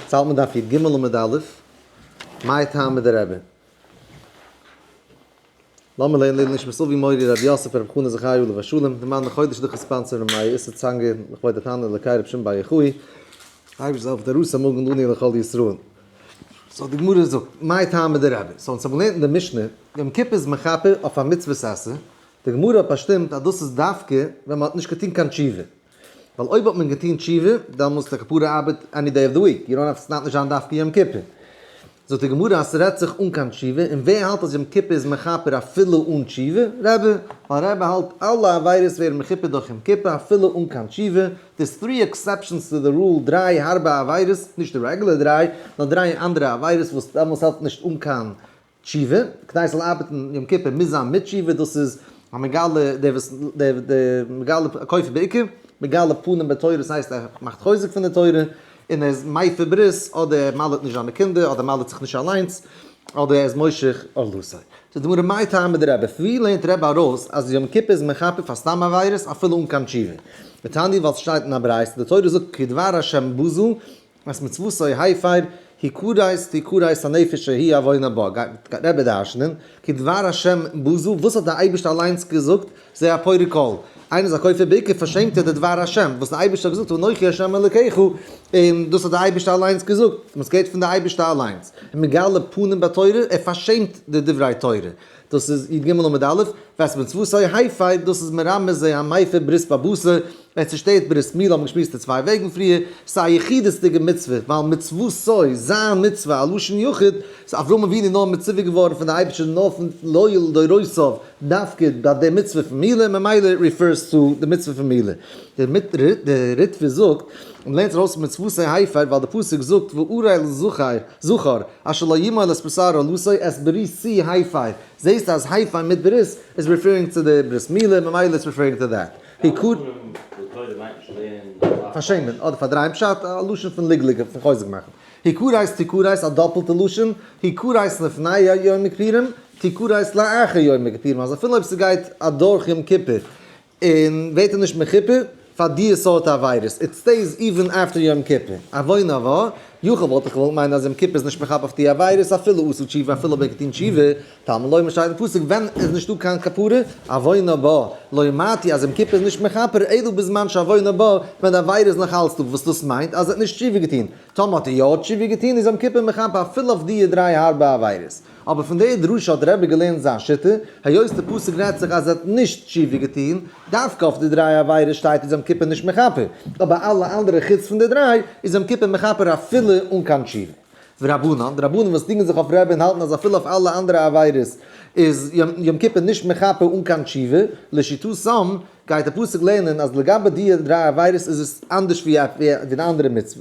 יעצט האלט מען דף י"ג עמוד א', מאי טעמא דרבי? לאמיר לערנען לעילוי נשמת אבי מורי רבי יוסף ברב חנא זכרי' עליו השלום, די מאן החודש דוחה sponsor ר' מאיר איסר צאנגער לכבוד התנא אלקי רבי שמעון בר יוחאי, אייבערשטער זאל העלפן די רסא מגן לנו ולכל ישראל. so די גמרא זאגט, מאי טעמא דרבי? so אונז האבן געלערנט אין די משנה, יום כיפור איז מכפר אויף א מצוות עשה, די גמרא האט באשטימט אז דאס איזדווקא ווען מען האט נישט געטון קיין תשובה. ווייל אויב האט מען געטון תשובה, דעמאלס די כפרה ארבעט any day of the week, you don't have ס'דארף נישט זיין דווקא יום כיפור. זאגט די גמרא אז ס'רעדט זיך אן קיין תשובה, און ווער האלט אז יום כיפור איז מכפר אפילו אן תשובה? רבי, ווייל רבי האלט אלע עבירות ווערן מכופר דורך יום כיפור אפילו אן קיין תשובה, there's three exceptions to the rule, דריי הארבע עבירות, נישט די רעגולער דריי, נאר דריי אנדערע עבירות וואס דעמאלס העלפט נישט אן קיין תשובה, כדי ס'זאל ארבעטן יום כיפור מוז זיין מיט תשובה, דאס איז א מגלה דער וואס דער דער מגלה כופר בעיקר, מגלה פנים בתורה דאס הייסט ער מאכט חוזק פון די תורה, און ער איז מפר ברית, אדער ער מל'ט נישט זיינע קינדער, אדער מל'ט זיך נישט אליינס, אדער ער איז מושך ערלתו. זאגט די גמרא מאי טעמא דרבי, פון ווי לערנט רבי ארויס אז יום כיפור איז מכפר פאר סתם עבירות אפילו אן קיין תשובה? דתניא ווייל ס'שטייט אין א ברייתא, די תורה זאגט כי דבר השם בזה, את מצותי הפר, הכרת תכרת הנפש שהיא עוונה בה, גייט רבי דרש'נען, כי דבר השם בזה, וואס האט דער אייבערשטער אליינס געזאגט, זה הפורק עול, איינער איז א כופר בעיקר פארשעמט ער די דבר השם, וואס דער אייבערשטער האט געזאגט אנכי השם אלקיך, און דאס האט דער אייבערשטער אליינס געזאגט, און עס גייט פון דער אייבערשטער אליינס, און מגלה פנים בתורה, ער פארשעמט די דברי תורה, דאס איז י"ג עמוד א', ואת מצותי הפר, דאס איז מרמז זה המפר ברית בבשר, ער צושטערט ברית מילה, האבן געשמועסט די צוויי וועגן פריער, ס'איז א יחידות'דיגע מצוה, ווייל מצותי, זיין מצוה, א לשון יחיד, איז אברהם אבינו נאר מצווה געווארן פון די אייבערשטער נאר פון לא לדורותיו דווקא ביי די מצוה פון מילה, ממילא refers to די מצוה פון מילה. די ריטב"א זאגט, און לערנט ארויס מצותי הפר, ווייל די פסוק זאגט וערל זכר, זכר, אשר לא ימול את בשר ערלתו את בריתי הפר, זעהסט אז הפר מיט ברית איז referring צו די ברית מילה, ממילא איז referring to that. פארשעמען אדער פארדרייען פשט, א לשון פון לגלוג, פון חוזק מאכן. הכרת תכרת א דאפלטע לשון, הכרת לפני יום הכיפורים, תכרת לאחר יום הכיפורים, אז אפילו אויב ס'גייט אדורך יום כיפור און ווערט ער נישט מכופר פאר די סארט עבירות, it stays even after יום כיפור, עוונה בה, יכול וואלט איך געוואלט מיינען אז יום כיפור איז נישט מכפר אויף די עבירות אפילו עשה תשובה אפילו אויב ער האט געטון תשובה, תלמוד לומר שטייט אין פסוק ווען איז נישטא קיין כפרה, עוונה בה, לא אמרתי אז יום כיפור איז נישט מכפר אלא בזמן שעוונה בה, ווען די עבירה איז נאך אלץ דא, וואס דאס מיינט אז ער האט נישט תשובה געטון, טאמער האט ער יא תשובה געטון איז יום כיפור מכפר אפילו אויף די דריי הארבע עבירות. אבער פון די דרשה האט רבי געלערנט זיין שיטה, היות די פסוק רעדט זיך אז ער האט נישט תשובה געטון, דווקא אויף די דריי עבירות שטייט איז יום כיפור נישט מכפר, אבער אלע אנדערע חוץ פון די דריי איז יום כיפור מכפר אפילו אן קיין תשובה. ורבנן, די רבנן וואס דינגען זיך אויף רבי און האלטן אז אפילו אויף אלע אנדערע עבירות איז יום כיפור נישט מכפר אן קיין תשובה, לשיטתם גייט די פסוק לערנען אז לגבי די דריי עבירות איז עס אנדערש ווי די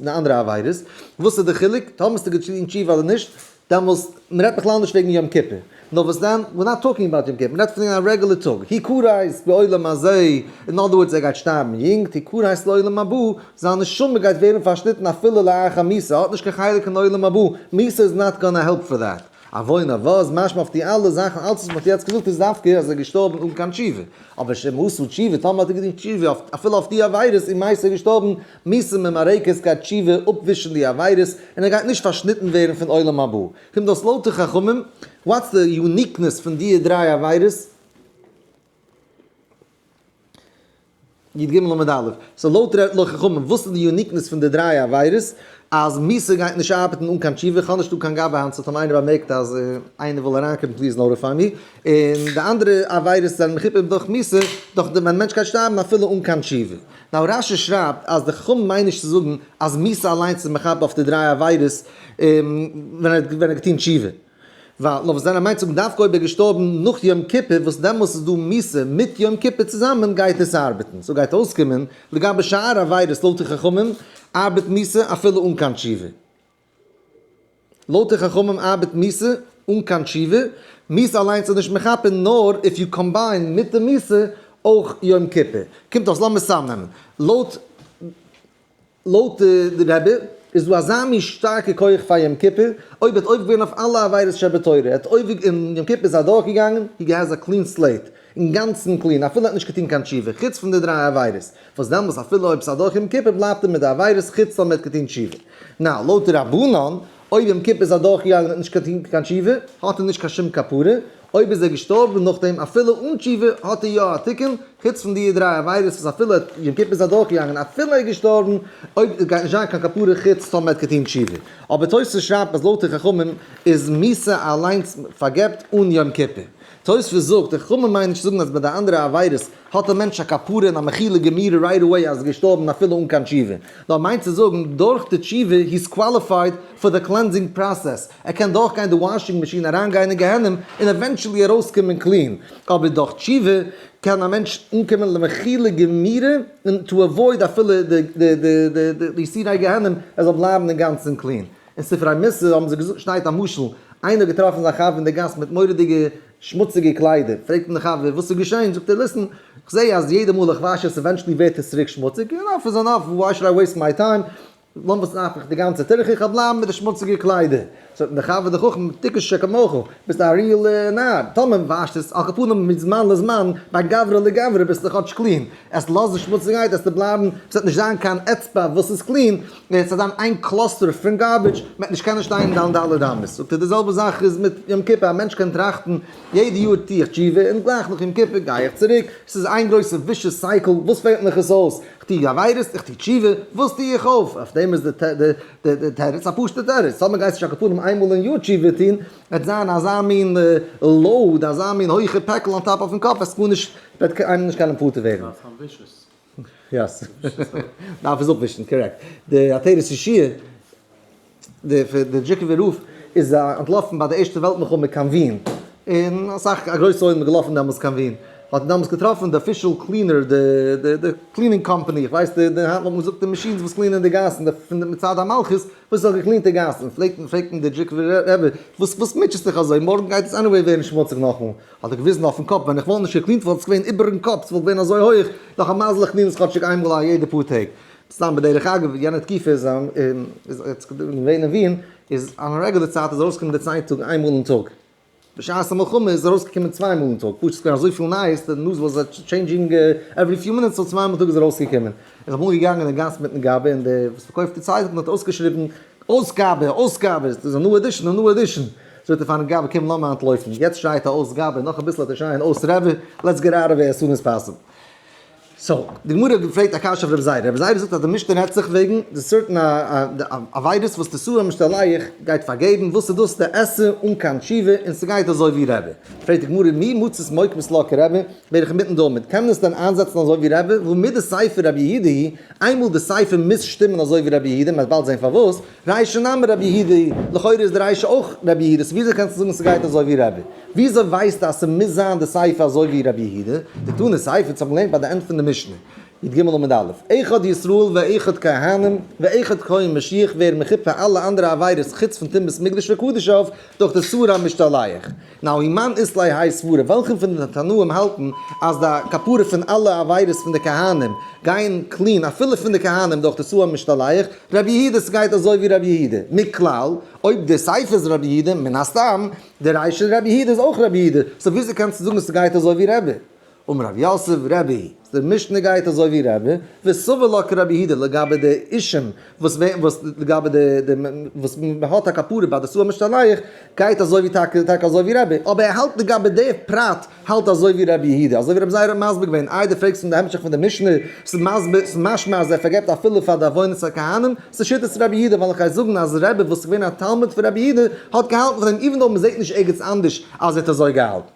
אנדערע עבירות, וואס איז די חילוק? טאמער האסטו געטון תשובה אדער נישט, דעמאלסט, מען רעדט בכלל נישט וועגן יום כיפור, נאר וואס דען, we're not talking about יום כיפור, מען רעדט פון א רעגולער טאג, הכרת בעולם הזה, in other words ער גייט שטארבן יונג, תכרת לעולם הבא, זיין נשמה גייט ווערן פארשניטן אפילו לאחר מיתה, ער האט נישט קיין חלק אין עולם הבא, מיתה is not gonna help for that. עוונה בה איז משמע אויף די אלע זאכן, אלץ וואס מען האט יעצט געזאגט איז דווקא אז ער איז געשטארבן אן קיין תשובה, אבער שאם עשה תשובה, טאמער האט ער געטון תשובה אפילו אויף די עבירות און מיתה איז געשטארבן, מיתה ממרקת גייט תשובה אפווישן די עבירות און ער גייט נישט פארשניטן ווערן פון עולם הבא. קומט אויס לויט די חכמים, what's the uniqueness פון די דריי עבירות? י"ג עמוד א'. so לויט ר ל חכמים, וואס איז די uniqueness פון די דריי עבירות? אז מיתה גייט נישט ארבעטן אן קיין תשובה, איך האב נישט דא קיין גבאי היינט so טאמער איינער באמערקט אז איינער וויל אריינקומען please notify me, און די אנדערע עבירות זענען מכופר דורך מיתה, דורך ווען א מענטש גייט שטארבן אפילו אן קיין תשובה. now רש"י שרייבט אז די חכמים מיינען נישט צו זאגן אז מיתה אליינס איז מכפר אויף די דריי עבירות ווען ער האט געטון תשובה, ווייל נאר וואס דען ער מיינט צו זאגן דווקא אויב ער איז געשטארבן נאך יום כיפור וואס דעמאלס איז דא מיתה מיט יום כיפור צוזאמען גייט עס ארבעטן, so גייט אויסקומען לגבי שאר עבירות לויט די חכמים ארבעט מיתה אפילו אן קיין תשובה. לויט די חכמים ארבעט מיתה אן קיין תשובה, מיתה אליינס איז נישט מכפר נאר if you combine מיט די מיתה אויך יום כיפור. קומט אויס לאמיר צוזאמנעמען, לויט לויט די רבי איז דא אזא מין שטארקע כח פאר יום כיפור, אויב ער האט עובר געווען אויף אלע עבירות שבתורה, ער האט עובר און יום כיפור איז אדורך געגאנגען, he has a clean slate. אינגאנצן clean, אפילו ער האט נישט געטון קיין תשובה, חוץ פון די דריי עבירות, וואס דעמאלס אפילו אויב ס'איז אדורך יום כיפור בלייבט ער מיט די עבירות חוץ טאמער ער האט געטון תשובה. נאו, לויט די רבנן, אויב יום כיפור איז אדורך געגאנגען און האט נישט געטון קיין תשובה, האט ער נישט קיין שום כפרה, אויב איז ער געשטארבן נאכדעם אפילו אן תשובה האט ער יא א תיקון, חוץ פון די דריי עבירות וואס אפילו יום כיפור איז אדורך געגאנגען אפילו ער איז געשטארבן, אויב גייט נישט זיין קיין כפרה חוץ טאמער ער האט געטון תשובה. אבער תוספות שרייבט אז לויט די חכמים איז מיתה אליינס פארגעבט אן יום כיפור. תוספות זאגט, די חכמים מיינען נישט צו זאגן אז ביי די אנדערע עבירות האט א מענטש א כפרה און א מחילה גמירה right away אז איז געשטארבן אפילו אן קיין תשובה, נאר מיינט צו זאגן דורך די תשובה he is qualified for the cleansing process, ער קען דורכגיין די washing machine אריינגיין אין גיהנום און eventually ארויסקומען clean, אבער דורך תשובה קען א מענטש אנקומען למחילה גמירה און to avoid אפילו די יסורי גיהנום ער זאל בלייבן אינגאנצן clean. אין ספרי מוסר האבן זיי געזאגט שטייט א משל, איינער האט געטראפן זיין חבר אין די גאס מיט מורא'דיגע שמוציגע קליידער, פרעגט אים דער חבר וואס איז געשען, זאגט ער listen, איך זע אז יעדע מאל איך וואש עס eventually ווערט עס צוריק שמוציג, enough is enough, why should I waste my time, לאמיר עס נאך די גאנצע טרחה, איך וועל בלייבן מיט די שמוציגע קליידער. זאגט אים דער חבר דער חכם, טיפש שכמוך, ביסט א real נאר, טאמער וואשט עס על כל פנים מזמן לזמן, ביי גברא לגברא ביסטו כאטש clean, עס לאזן שמוציגהייט עס צו בלייבן, עס וועט נישט זיין קיין אצבע וואס איז clean, עס וועט זיין איין cluster פון garbage, מען וועט נישט קענען שטיין אין דיין ד' אמות. זאגט ער די זעלבע זאך איז מיט יום כיפור, א מענטש קען טראכטן, יעדע יאר טו איך תשובה און גלייך נאך יום כיפור גיי איך צוריק, עס איז איין גרויסע vicious cycle, וואס פעלט מיך עס אויס? איך טו עבירות, איך טו תשובה, וואס טו איך אויף? אויף דעם איז די תירוץ א פשוטע תירוץ, טאמער גייסטו נישט על כל פנים איינמאל אין יאר תשובה טון, וועט זיין אזא מין load, אזא מין הויכע פעקל on top אויפן קאפ, וועסט גארנישט, וועט קיינמאל נישט קענען פטור ווערן. yes. דארף עס אפווישן, correct. די עטרת ישועה, די דזשיקובער רב איז אנטלאפן ביי די ערשטע וועלט מלחמה קיין ווין, און אסאך א גרויסע עולם איז געלאפן דעמאלטס קיין ווין, האט ער דעמאלטס געטראפן די official cleaner, די cleaning company, איך ווייס די היינט וואלט מען געזאגט די machines וואס clean ען די גאסן, די פון די מצד המלכות וואס האט גע clean ט די גאסן, פרעגט אים די דזשיקובער רבי, וואס וואס מוטשעסט דיך אזוי, מארגן גייט עס anyway ווערן שמוציג נאכאמאל, האט ער געוויזן אויפן קאפ, ווען איך וואלט נישט גע clean ט וואלט עס געווען איבערן קאפ, ס'וואלט געווען אזוי הויך, נאך א מזל איך clean עס כאטשיג איינמאל א יעדע פאר טעג. סתם בדרך אגב, יענע תקופה איז געווען אין וויען, איז אן א רעגולער צייט איז ארויסגעקומען די צייטונג איינמאל אין טאג. בשעת המלחמה איז ארויסגעקומען צוויי מאל אין טאג, פשוט ס'איז געווען אזויפיל נייעס, די news was changing every few minutes, so צוויי מאל אין טאג איז ארויסגעקומען. איז אמאל געגאנגען אין גאס מיטן גבאי און דער וואס פארקויפט די צייטונג האט אויסגעשריבן, אויסגאבע! אויסגאבע! ס'איז א new edition! א new edition! זאגט ער פארן גבאי, קום לאמיר אנטלויפן, יעצט שרייט א אויסגאבע, נאך אביסל וועט ער שרייען אויס רבי, let's get out of here as soon as possible. so, די גמרא פרעגט א קשיא אויף רבי זירא, רבי זירא זאגט אז די משנה רעדט זיך וועגן די certain עבירות וואס די שעיר המשתלח גייט פארגעבן, וואס איז דאס די עשה אן קיין תשובה און ס'גייט אזוי ווי רבי? פרעגט די גמרא מי מצית מוקמת לה כרבי, בערך אינמיטן דא מיט, קען מען עס דען איינזעצן אזוי ווי רבי, והא מדסיפא רבי יהודה היא, איינמאל די סיפא מוז שטימען אזוי ווי רבי יהודה, מ'וועט באלד זען פארוואס, רישא נמי רבי יהודה היא, לכאורה איז די רישא אויך רבי יהודה, so וויאזוי קענסטו זאגן ס'גייט אזוי ווי רבי? וויאזוי ווייסטו אז ס'מוז זיין די סיפא אזוי ווי רבי יהודה? דקתני סיפא, אונז האבן געלערנט ביי די end פון די משנה, י ג עמוד א', אחד ישראל ואחד כהנים ואחד כהן משיח ווערן מכופר אלע אנדערע עבירות חוץ פון טומאת מקדש וקדשיו דורך די שעיר המשתלח. now ומאן אית ליה האי סברא, וועלכע פון די תנאים האלטן אז די כפרה פון אלע עבירות פון די כהנים גייען clean אפילו פון די כהנים דורך די שעיר המשתלח? רבי יהודה סגייט אזוי ווי רבי יהודה, מכלל, אויב די סיפא איז רבי יהודה, מן הסתם, די רישא רבי יהודה איז אויך רבי יהודה, so וויאזוי קענסטו זאגן סגייט אזוי ווי רבי? אמר רב יוסף, רבי, די משנה גייט אזוי ווי רבי, וסבר לה כרבי יהודה לגבי די אישים וואס ווערן וואס לגבי די די וואס מען האט א כפרה ביי די שעיר המשתלח גייט אזוי ווי טאקע טאקע אזוי ווי רבי, אבער ער האלט לגבי די פרט האלט אזוי ווי רבי יהודה, אזוי ווי רבי זירא האט מסביר געווען, איי דו פרעגסט פון די המשך פון די משנה, ס'איז מסביר ס'איז משמע אז ער פארגעבט אפילו פאר די עוונות הכהנים, ס'איז שיטת רבי יהודה ווייל איך גיי זאגן אז רבי וואס איז געווען א תלמיד פון רבי יהודה האט געהאלטן פון דעם even though מ'זעט נישט ערגעץ אנדערש אז ער האט אזוי געהאלטן.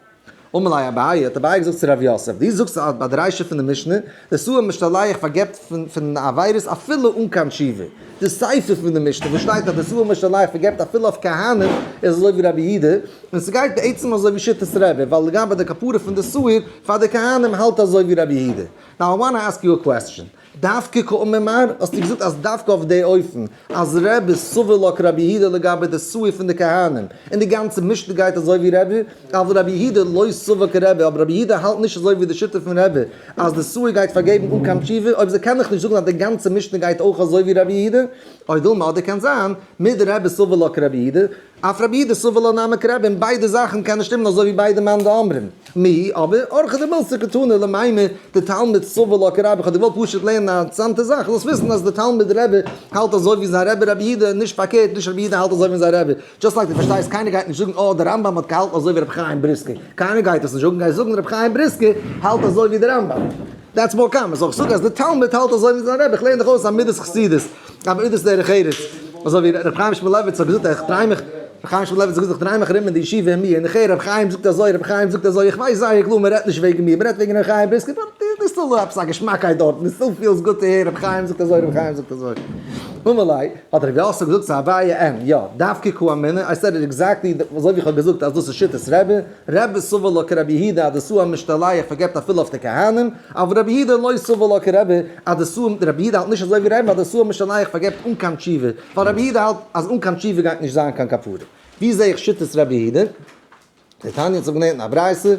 אמר ליה אביי, האט אביי געזאגט צו רב יוסף, דו זאגסט אז ביי די רישא פון די משנה, די שעיר המשתלח פארגעבט פון עבירות אפילו אן קיין תשובה. די סיפא פון די משנה וואס שטייט אז די שעיר המשתלח פארגעבט אפילו אויף כהנים איז אזוי ווי רבי יהודה, און ס'גייט בעצם אזוי ווי שיטת רבי, ווייל לגבי די כפרה פון די שעיר פאר די כהנים האלט אזוי ווי רבי יהודה. Now I wanna ask you a question. דווקא קאמר מר, האסטו געזאגט אז דווקא אויף די אופן אז רבי סבר לה כרבי יהודה לגבי די שעיר פון די כהנים, און די גאנצע משנה גייט אזוי ווי רבי, אבל רבי יהודה לא סבר כרבי, אבער רבי יהודה האלט נישט אזוי ווי די שיטה פון רבי אז די שעיר גייט פארגעבן אן קיין תשובה, אויב אזוי קען איך נישט זאגן אז די גאנצע משנה גייט אויך אזוי ווי רבי יהודה, או דילמא אדער קען זיין מדרבי סבר לה כרבי יהודה. אף רבי יהודה סבר לה נמי כרבי און ביידע זאכן קענען שטימען אזוי ווי ביידע מאן דאמרים. מי, אבער, אורחא דמילתא קתני למימר דתלמיד סבר לה כרבי, כ'האב געוואלט פשוט לערנען א אינטערעסאנטע זאך, זאלסט וויסן אז די תלמיד רבי האלט אזוי ווי זיין רבי רבי יהודה, נישט פארקערט, נישט רבי יהודה האלט אזוי ווי זיין רבי. just like דו פארשטייסט קיינער גייט נישט זאגן אה די רמב ם האט געהאלטן אזוי ווי רבי חיים בריסקער, קיינער גייט עס נישט זאגן, גייסט זאגן רבי חיים בריסקער האלט אזוי ווי די רמב ם. That's more common. זאל איך זאגן אז די תלמיד האלט אזוי ווי זיין רבי, איך לערן דיך אויס א מידת חסידות, א מידת דרך ארץ. אזוי ווי רבי חיים שמואלעוויץ האט געזאגט איך דריי מיך, רבי חיים שמואלעוויץ האט געזאגט איך דריי מיך ארום אין די ישיבה אין מיר און איך הער רבי חיים זאגט אזוי, רבי חיים זאגט אזוי, איך ווייס זייער קלאר מען רעדט נישט וועגן מיר, מען רעדט וועגן רבי חיים בריסקער, but there's still עפעס א געשמאקייט דארטן, it still feels good to hear רבי חיים זאגט אזוי, רבי חיים זאגט אזוי. אמר ליה, האט רבי יוסף געזאגט צו אביי אין, יא, דווקא קאמינא, I said it exactly אזוי ווי איך האב געזאגט אז דאס איז שיטת רבי, רבי סבר לה כרבי יהודה אז די שעיר המשתלח פארגעבט אפילו אויף די כהנים, אבל רבי יהודה לא סבר לה כרבי אז די שעיר, רבי יהודה האלט נישט אזוי ווי רבי אז די שעיר המשתלח פארגעבט אן קיין תשובה, ווייל רבי יהודה האלט אז אן קיין תשובה גייט נישט זיין קיין כפרה. ווי זעה איך שיטת רבי יהודה? דתניא האט זיך געלערנט אין א ברייתא,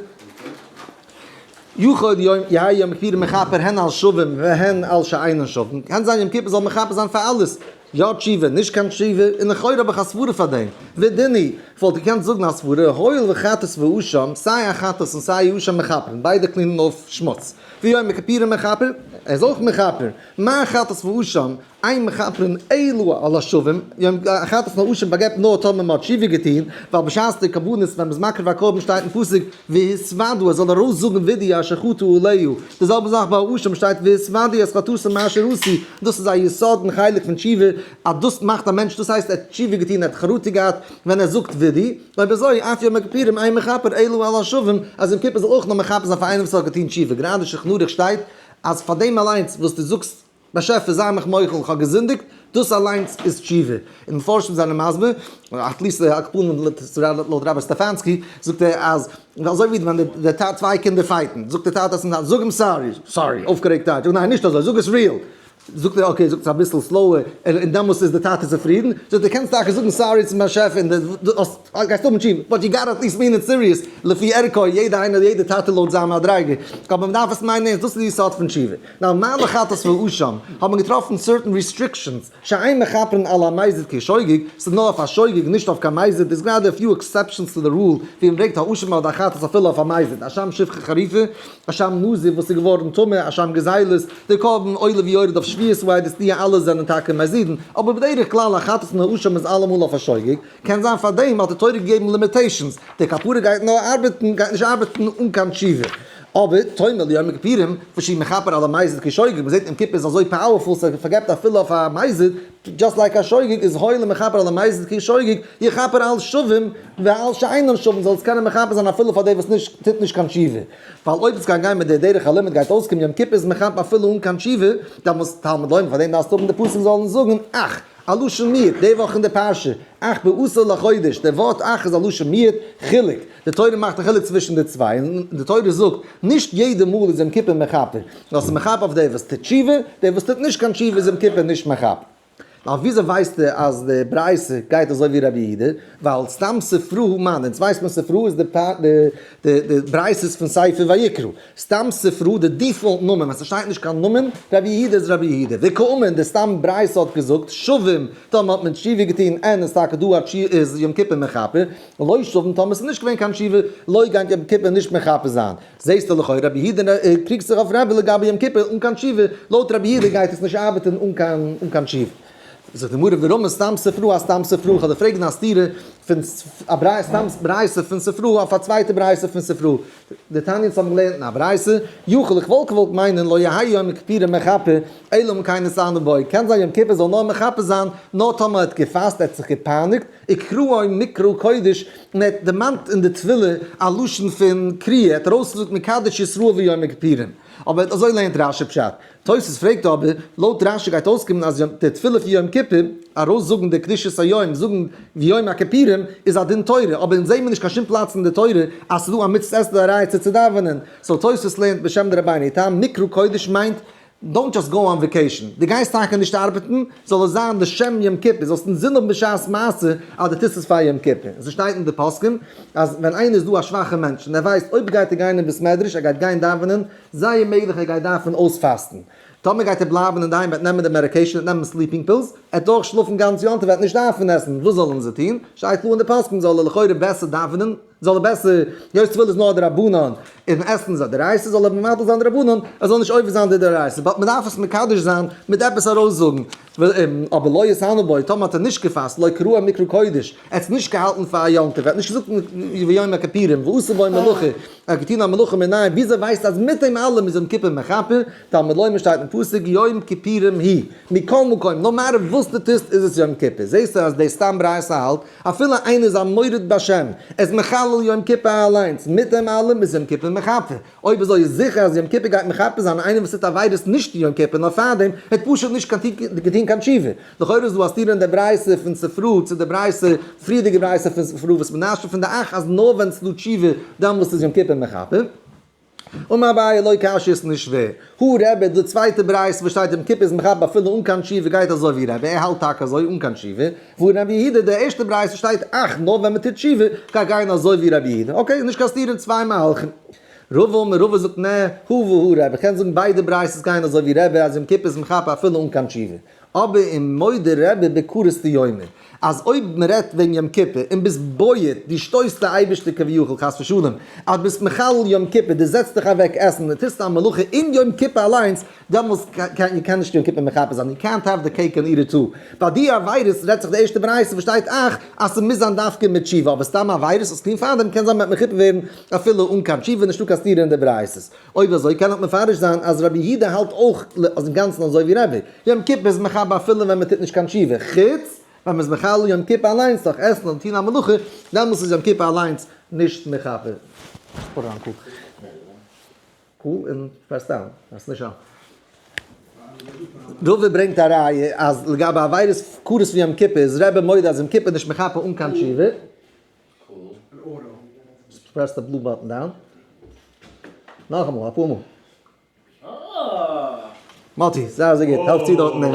יכול יום יהא יום כיפור מכפר הן על שבים והן על שאינן שבים, קען זיין יום כיפור זאל מכפר זיין פאר אלעס, יא תשובה, נישט קיין תשובה, און לכאורה האב איך א סברה פאר דעם, ודין כ'וואלט געקענט זאגן א סברה, הואיל וחטאת ואשם, סיי א חטאת און סיי אשם מכפרין, ביידע clean ען אויף שמוץ, ויום הכיפורים מכפר, ער איז אויך מכפר, מה חטאת ואשם, אין מכפרין אלא על השבים, יום חטאת און אשם באגעבט נאר טאמער מ'האט תשובה געטון, ווייל בשעת די קרבנות ווען מ'איז מקריב א קרבן שטייט אין פסוק והתודו ער זאל ארויסזאגן וידוי אשר חטא עליה, די זעלבע זאך ביי אשם שטייט והתודו את חטאתם אשר עשו, דאס איז א יסוד און חלק פון תשובה, אז דאס מאכט א מענטש, דאס הייסט ער האט תשובה געטון ער האט חרטה געהאט ווען ער זאגט וידוי, אויב אזוי אף יום הכיפורים אין מכפר אלא על השבים, אז יום כיפור זאל אויך נאר מכפר זיין פאר איינעם וואס האט געטון תשובה, גראדע שולחן ערוך שטייט אז פאר דעם אליינס וואס דו זאגסט באשעפער זיי מיך מוחל איך האב געזינדיגט, דאס אליינס איז תשובה, און מפרשים זענען מסביר, at least על כל פנים לויט רבי סטעפאנסקי, זאגט ער אז אזוי ווי ווען די טאטע צוויי קינדער fight ן, זאגט די טאטע צום טאטע זאג אים sorry, sorry, אויפגערעגט טאטע, ניין נישט אזוי, זאג עס real, זאגט ער okay, זאגט עס אביסל slower, און דעמאלס איז די טאטע צופרידן, זאגט ער קענסט טאקע זאגן sorry צום באשעפער און דו גייסט האבן תשובה, but you gotta at least mean it serious, לפי ערכו, יעדע איינער יעדע טאטע לויט זיין מדריגה, אבער מ'דארף עס מיינען ערנסט, דאס איז די יסוד פון תשובה. נאר מה לחטאת ואשם, האט מען געטראפן certain restrictions, שאין מכפרין על המזיד כשוגג, ס'איז נאר אויף א שוגג נישט אויף קיין מזיד, איז גראדע a few exceptions to the rule, ווי מ'ברענגט האשם אדער חטאת אפילו אויף א מזיד, אשם שפחה חרופה, אשם נזיר וואס איז געווארן טמא, אשם גזילות, די קרבן עולה ויורד אויף שבועת העדות די אלע זענען טאקע מזידין, אבער בדרך כלל א חטאת און א אשם איז אלעמאל אויף א שוגג, קען זיין פארדעם האט די תורה געגעבן limitations, די כפרה גייט נאר ארבעטן, גייט נישט ארבעטן אן קיין תשובה. אבער תאמר ליום הכיפורים, ושהוא מכפר על המזיד כשוגג, מ'זעט יום כיפור איז אזוי powerful ס'פארגעבט אפילו אויף א מזיד, just like א שוגג איז הואיל ומכפר על המזיד כשוגג, יכפר על שבים ועל שאינם שבים זאל עס קענען מכפר זיין אפילו פאר דער וואס נישט טוט נישט קיין תשובה. ווייל אויב עס גייט גיין מיט די דרך הלימוד גייט אויסקומען יום כיפור איז מכפר אפילו אן קיין תשובה, דאמאלס תלמוד לומר פאר דעם דארפסטו האבן די פסוק זאלן זאגן אך. א לשון מיעוט, די וואך אין די פרשה, אך בעשור לחודש, דער ווארט אך איז א לשון מיעוט, חילוק, די תורה מאכט א חילוק צווישן די צוויי, און די תורה זאגט, נישט יעדע מאל איז יום כיפור מכפר, נאר ס'איז מכפר אויף דער וואס טוט תשובה, דער וואס טוט נישט קיין תשובה איז יום כיפור נישט מכפר. נאר וויאזוי ווייסטו אז די ברייתא גייט אזוי ווי רבי יהודה? ווייל סתם ספרא מאן, אונז ווייסט מען ספרא איז די די ברייתות פון ספר ויקרא, סתם ספרא די default נאמען ווען ס'שטייט נישט קיין נאמען, רבי יהודה איז רבי יהודה, וקאמר די סתם ברייתא האט געזאגט שבים טאמער האט מען תשובה געטון אין איז טאקע דא א תשובה איז יום כיפור מכפר, לא שבים טאמער ס'איז נישט געווען קיין תשובה לא גייט יום כיפור נישט מכפר זיין, זעסטו לכאורה רבי יהודה קריגט זיך אויף רבי לגבי יום כיפור אן קיין תשובה, לויט רבי יהודה גייט עס נישט ארבעטען אן קיין תשובה. זאגט די גמרא ורמי סתם ספרא אסתם ספרא, כ'וועל דיר פרעגן א סתירה פון א ברייתא סתם ברייתא פון ספרא אויף א צווייטע ברייתא פון ספרא, דתניא אונז האבן געלערנט אין א ברייתא, יכול איך וואלט געוואלט מיינען לא יהא יום הכיפורים מכפר אלא אם כן נתענה בו, קען זיין יום כיפור זאל נאר מכפר זיין נאר טאמער ער האט געפאסט ער האט זיך געפייניגט, וקראו מקרא קודש, און ער האט דערמאנט אין די תפילה א לשון פון קריאה, ער האט ארויסגעזאגט מקדש ישראל ויום הכיפורים, אבער אזוי לערנט רשי פשט. תוס' פרעגט אבער, לויט רשי גייט אויסקומען אז די תפילה פון יום כיפור, ארויסזאגן די קדושת היום, זאגן ויום הכיפורים, איז א דין תורה, אבער אונז זעהן מיר נישט קיין שום פלאץ אין די תורה אז ס'איז דא א מצות עשה דאורייתא צו דאווענען, so תוס' לערנט בשם די רבינו תם, מקרא קודש מיינט don't just go on vacation, דו גייסט טאקע נישט ארבעטן, זאל עס זיין לשם יום כיפור, זאלסט אינזין האבן בשעת מעשה אז דו טוסט עס פאר יום כיפור. עס שטייט אין די פוסקים אז ווען איינער איז דא א שוואכע מענטש און ער ווייסט אויב גייט ער גיין אין בית מדרש, ער גייט גיין דאווענען, זייער מעגליך ער גייט דארפן אויספאסטן. טאמער גייט ער בלייבן אינדערהיים וועט נעמען די medication, וועט נעמען sleeping pills, ער וועט דאך שלאפן גאנץ יום טוב, ער וועט נישט דארפן עסן, וואס זאלן זיי טון? שטייט קלאר אין די פוסקים זאל ער לכאורה בעסער דאווענען, זאל ער בעסער, היות תפילה איז נאר דרבנן, און עסן איז א דאורייתא, זאל ער מבטל זיין דרבנן, ער זאל נישט עובר זיין די דאורייתא, but מען דארף עס מקדש זיין מיט עפעס ארויסזאגן, אבער לא יתענה בו, טאמער האט ער נישט געפאסט, לא קראה מקרא קודש, ער האט עס נישט געהאלטן פאר א יום טוב, ער האט נישט געזאגט ויום הכפירים, ועשה בו מלאכה, ער האט געטון א מלאכה מנין, וויאזוי ווייסטו אז מיט דעם אלעם איז יום כיפור מכפר, תלמוד לומר שטייט אין פסוק יום כיפורים הוא, מכל מקום, no matter וואס דו טוסט איז עס יום כיפור, זעסטו אז די סתם ברייתא האלט אפילו איינער איז א מורד בשם, ער איז מחלל יום כיפור אליינס, מיט דעם אלעם איז יום כיפור מכפר, אויב אזוי איז זיכער אז יום כיפור גייט מכפר זיין איינער וואס טוט עבירות נישט אין יום כיפור נאר פארדעם, האט פשוט נישט געטון קיין תשובה. לכאורה איז דא א סתירה אין די ברייתא פון ספרא צו די ברייתא, פריערדיגע ברייתא פון ספרא וואס מנשה פון די אך אז נאר ווען ס'איז דא תשובה דאמאלס איז יום כיפור מכפר. אמר אביי לא קשיא איז נישט שווער. הא רבי, די צווייטע ברייתא וואס שטייט יום כיפור איז מכפר אפילו אן קיין תשובה גייט אזוי ווי רבי, ער האלט טאקע אזוי אן קיין תשובה. והא רבי יהודה, די ערשטע ברייתא שטייט אך נאר ווען מ'טוט תשובה, גייט גיין אזוי ווי רבי יהודה. okay, נישט קיין סתירה אין צוויי מהלכים. רבא אמר רבא זאגט נע, הא והא רבי, כ'קען זאגן ביידע ברייתות גייען אזוי ווי רבי אז יום כיפור איז מכפר אפילו אן קיין תשובה. אבער ומודה רבי בכרת דיומא, אז אויב מען רעדט וועגן יום כיפור און ביסט בועט, דו שטויסט די אייבערשטער כביכול חס ושלום, אז ביסט מחלל יום כיפור, דו זעצט דיך אוועק עסן און טוסט א מלאכה אין יום כיפור אליינס, דעמאלס קען קען נישט יום כיפור מכפר זיין, יו קענט העוו די קעיק ענד איט איט טו. ביי די עבירות רעדט זיך די ערשטע ברייתא וואס שטייט אך אז ס'מוז זיין דווקא מיט תשובה, אבער סתם עבירות וואס טון פארדעם קען זיין מ'וועט מכופר ווערן אפילו אן קיין תשובה, נישטא קיין סתירה אין די ברייתות. אויב אזוי קען איך מפרש זיין אז רבי יהודה האלט אויך אז אינגאנצן אזוי ווי רבי. יום כיפור איז מכפר אפילו ווען מ'טוט נישט קיין תשובה, חוץ ווען מ'איז מחלל יום כיפור אליינס דורך עסן אדער טון א מלאכה, דעמאלס איז יום כיפור אליינס נישט מכפר. cool און press down, עס איז נישט א. רבא ברענגט א ראיה אז לגבי עבירות כרת פון יום כיפור איז רבי מודה אז יום כיפור איז נישט מכפר אן קיין תשובה. Press the blue button down. נאכאמאל, אפאר מאל. מאטי, זייער זייער גוט, העלף צו דארטן.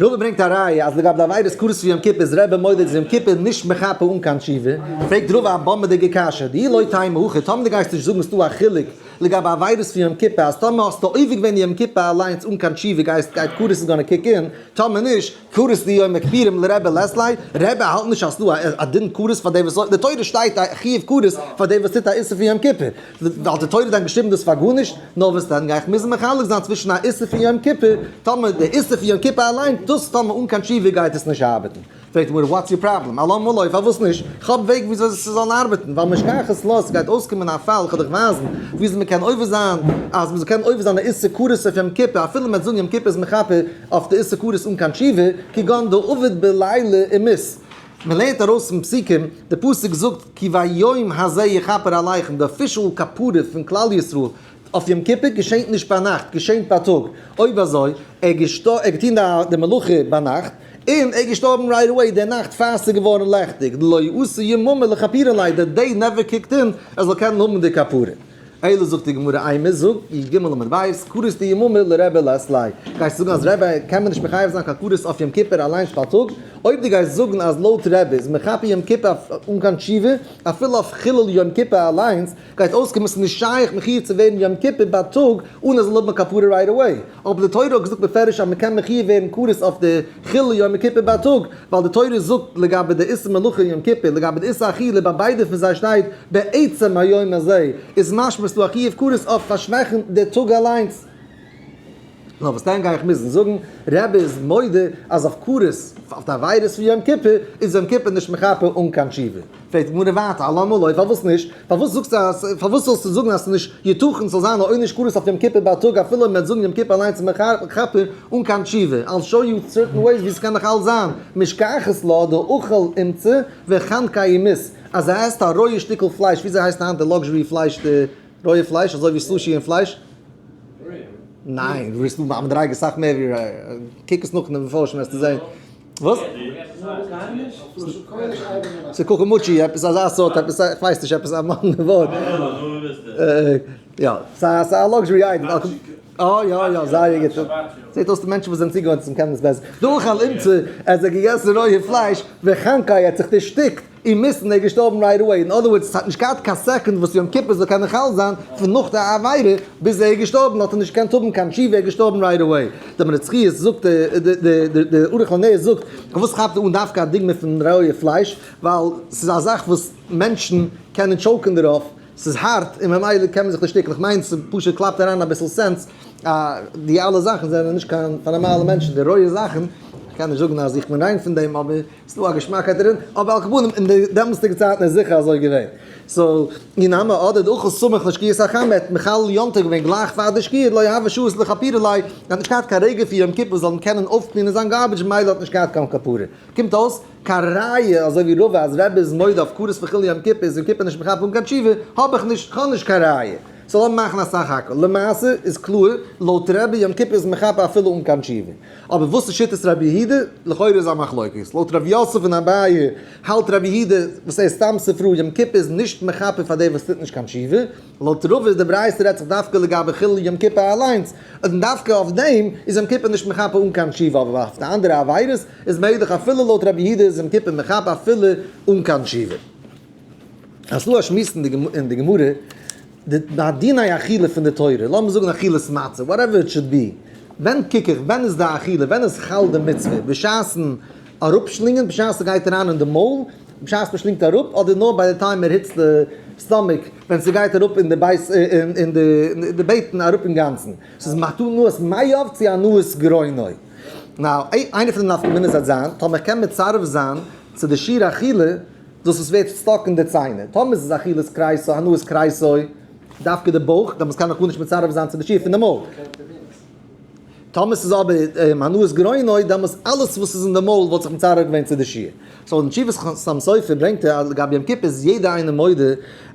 רבא ברענגט א ראיה אז לגבי די עבירות כרת פון יום כיפור איז רבי מודה אז יום כיפור נישט מכפר אן קיין תשובה, פרעגט רבא א באמבעדיגע קשיא, דאי לא תימא הכי, טאמער דו גייסט נישט זאגן ס'דא א חילוק לגבי עבירות פון יום כיפור אז טאמער האסטו עובר געווען יום כיפור אליינס אן קיין תשובה גייסט גייט כרת איז gonna kick in, טאמער נישט, כרת דיום הכפירים לרבי לית ליה, רבי האלט נישט אז ס'דא א דין כרת פאר דעם וואס, די תורה שטייט א חיוב כרת פאר דעם וואס טוט א איסור פון יום כיפור, וואלט די תורה דען געשריבן דאס פאר גארנישט? נאר וואס דען גיי איך מוזן מחלק זיין צווישן א איסור פון יום כיפור, טאמער די איסור פון יום כיפור אליין, דאס טאמער אן קיין תשובה גייט עס נישט ארבעטן. פרעגט די גמרא what's your problem? אלמה לא, פארוואס נישט? איך האב וועג וויאזוי ס'זאל ארבעטן, ווייל משכחת לה, ס'גייט אויסקומען א פאל, כ'וועל דיך ווייזן וויאזוי מ'קען עובר זיין, אז מ'זאל קענען עובר זיין א איסור כרת אויף יום כיפור, אפילו מ'וועט זאגן יום כיפור איז מכפר אויף די איסור כרת אן קיין תשובה, כגון דעבד בליליא ומית. מ'לערנט ארויס פון פסוקים, די פסוק זאגט כי ביום הזה יכפר עליכם, די official כפרה פון כלל ישראל אויף יום כיפור געשענט נישט ביינאכט, געשענט בייטאג, אויב אזוי, ער האט געטון די מלאכה ביינאכט, און ער איז געשטארבן right away די נאכט פאר ס'איז געווארן לעכטיג, דלא אתי יממא לכפרה ליה, די day never kicked in ער זאל קענען האבן די כפרה. אלא זאגט די גמרא אימא זאג י"ג עמוד ב', כרת דיממא לרבי לית ליה, גייסט זאגן אז רבי קען מען נישט מחייב זיין קיין כרת אויף יום כיפור אליינס בייטאג, אויב דו גייסט זאגן אז לויט רבי איז מכפר יום כיפור אן קיין תשובה אפילו אויף חילול יום כיפור אליינס, גייט אויסקומען ס'איז נישט שייך מחיוב צו ווערן יום כיפור בייטאג אן ער זאל האבן א כפרה right away, אבער די תורה האט געזאגט בפירוש אז מ'קען מחיוב ווערן כרת אויף די חילול יום כיפור בייטאג, ווייל די תורה זאגט לגבי די איסור מלאכה יום כיפור, לגבי די איסור אכילה ביי ביידע פון זיי שטייט בעצם היום הזה, איז משמע ס'דא א חיוב כרת אויף פארשוועכן די טאג אליינס. נאר וואס דען גיי איך מוזן זאגן, רבי איז מודה אז אויף כרת, אויף די עבירות פון יום כיפור, איז יום כיפור נישט מכפר אן קיין תשובה. פרעגט די גמרא ווייטער, אלמה לא, פארוואס נישט? פארוואס זאגסטו אז, פארוואס זאלסטו זאגן אז ס'איז נישט יתכן ס'זאל זיין א עונש כרת אויף יום כיפור בייטאג אפילו אויב מ'וועט זאגן יום כיפור אליינס איז מכפר אן קיין תשובה? I'll show you certain ways ווי ס'קען נאך אלץ זיין, משכחת לה דאכל אומצא וחנקיה ומית, אז ער עסט א רויע שטיקל פלייש, וויאזוי הייסט היינט די luxury פלייש די רויע פלייש אזוי ווי sushi און פלייש? ניין, דו ביסט א מדריגה סאך מער ווי קוק עס נאך אין די מפרשים וועסטו זען. וואס? ס'איז קוקומוטשי, עפעס אזא סארט, עפעס א, כ'ווייס נישט, עפעס א מאדנע ווארט. יא, ס'איז א luxury item. אה יא יא זייער גוט. זעט אויס די מענטשן וואס זענען צוגעוואוינט צום קענען עס בעסער. דאכל אומצא, ער האט זיך געגעסן רויע פלייש, וחנקיה, ער האט זיך דערשטיקט, ומית, און ער איז געשטארבן right away. In other words, עס האט נישט געהאט קיין second וואס יום כיפור זאל קענען חל זיין, פון נאך די עבירה ביז ער איז געשטארבן האט ער נישט געקענט האבן קיין תשובה, ער איז געשטארבן right away. דער מרצחיות זאגט, דער ערוך לנר זאגט, פארוואס כאפט ער אן דווקא א דוגמא פון רויע פלייש, ווייל ס'איז א זאך וואס מענטשן קענען choke ן דערויף, ס'איז הארט און ממילא קען מען זיך דערשטיקן, איך מיין ס'פשוט קלאפט אריין אביסל sense, די אלע זאכן זענען נישט קיין פאר נארמאלע מענטשן, די רויע זאכן, איך קען נישט זאגן אז איך בין ריין פון דעם אבער ס'איז דא א געשמאקייט דערין, אבער על כל פנים אין די דעמאלסטיגע צייטן איז זיכער אזוי געווען. so, אי נמי אדער דאכל סמוך לשקיעת החמה האט מחלל יום טוב געווען גלייך פאר די שקיעה לא הוה שהות לכפורי ליה, ער האט נישט געהאט קיין רגע פון יום כיפור זאל אים קענען אויפ clean ען זיין garbage ממילא האט נישט געהאט קיין כפרה. קומט אויס, קיין ראיה אזוי ווי רבא אז רבי איז מודה אויף כרת וחילול יום כיפור איז יום כיפור נישט מכפר אן קיין תשובה, האב איך נישט, כ'האב נישט קיין ראיה. סאו לאמיר מאכן א סך הכל. למעשה איז קלאר, לויט רבי יום כיפור איז מכפר אפילו אן קיין תשובה. אבער וואס איז שיטת רבי יהודה? לכאורה איז א מחלוקת. לויט רב יוסף און אביי האלט רבי יהודה וואס ער איז סתם ספרא יום כיפור איז נישט מכפר פאר דער וואס טוט נישט קיין תשובה. לויט רבא איז די ברייתא רעדט זיך דווקא לגבי חילול יום כיפור אליינס, און דווקא אויף דעם איז יום כיפור נישט מכפר אן קיין תשובה, אבער אויף די אנדערע עבירות איז מעגליך אפילו לויט רבי יהודה איז יום כיפור מכפר אפילו אן קיין תשובה. אז ס'דא א שמועס אין די גמרא, די דיני אכילה פון די תורה, לאמיר זאגן אכילת מצה, whatever it should be, ווען קוק איך, ווען איז די אכילה, ווען איז חל די מצוה, בשעת'ן אראפשלינגען, בשעת ס'גייט אריין אין די מויל, בשעת מ'שלינגט אראפ, אדער נאר ביי די time מען hit ט די stomach, ווען ס'גייט אראפ אין די בית, אין די בטן אראפ אינגאנצן. ס'איז הנאת מעיו צו הנאת גרונו. Now, איינע פון די נפקא מינות וועט זיין, טאמער קען מצרף זיין צו די שיעור אכילה, דאס וואס ווערט stuck אין די ציינער. טאמער ס'איז אכילת כריסו, הנאת כריסו, דווקא די בויך, דעמאלטס קען איך גארנישט מצרף זיין צו די שיעור פון די מויל. טאמער ס'איז אבער הנאת גרונו, דעמאלטס אלעס וואס איז אין די מויל וואלט זיך מצרף געווען צו די שיעור. So אין תשובת חתם סופר ברענגט ער אז לגבי יום כיפור איז יעדער איינער מודה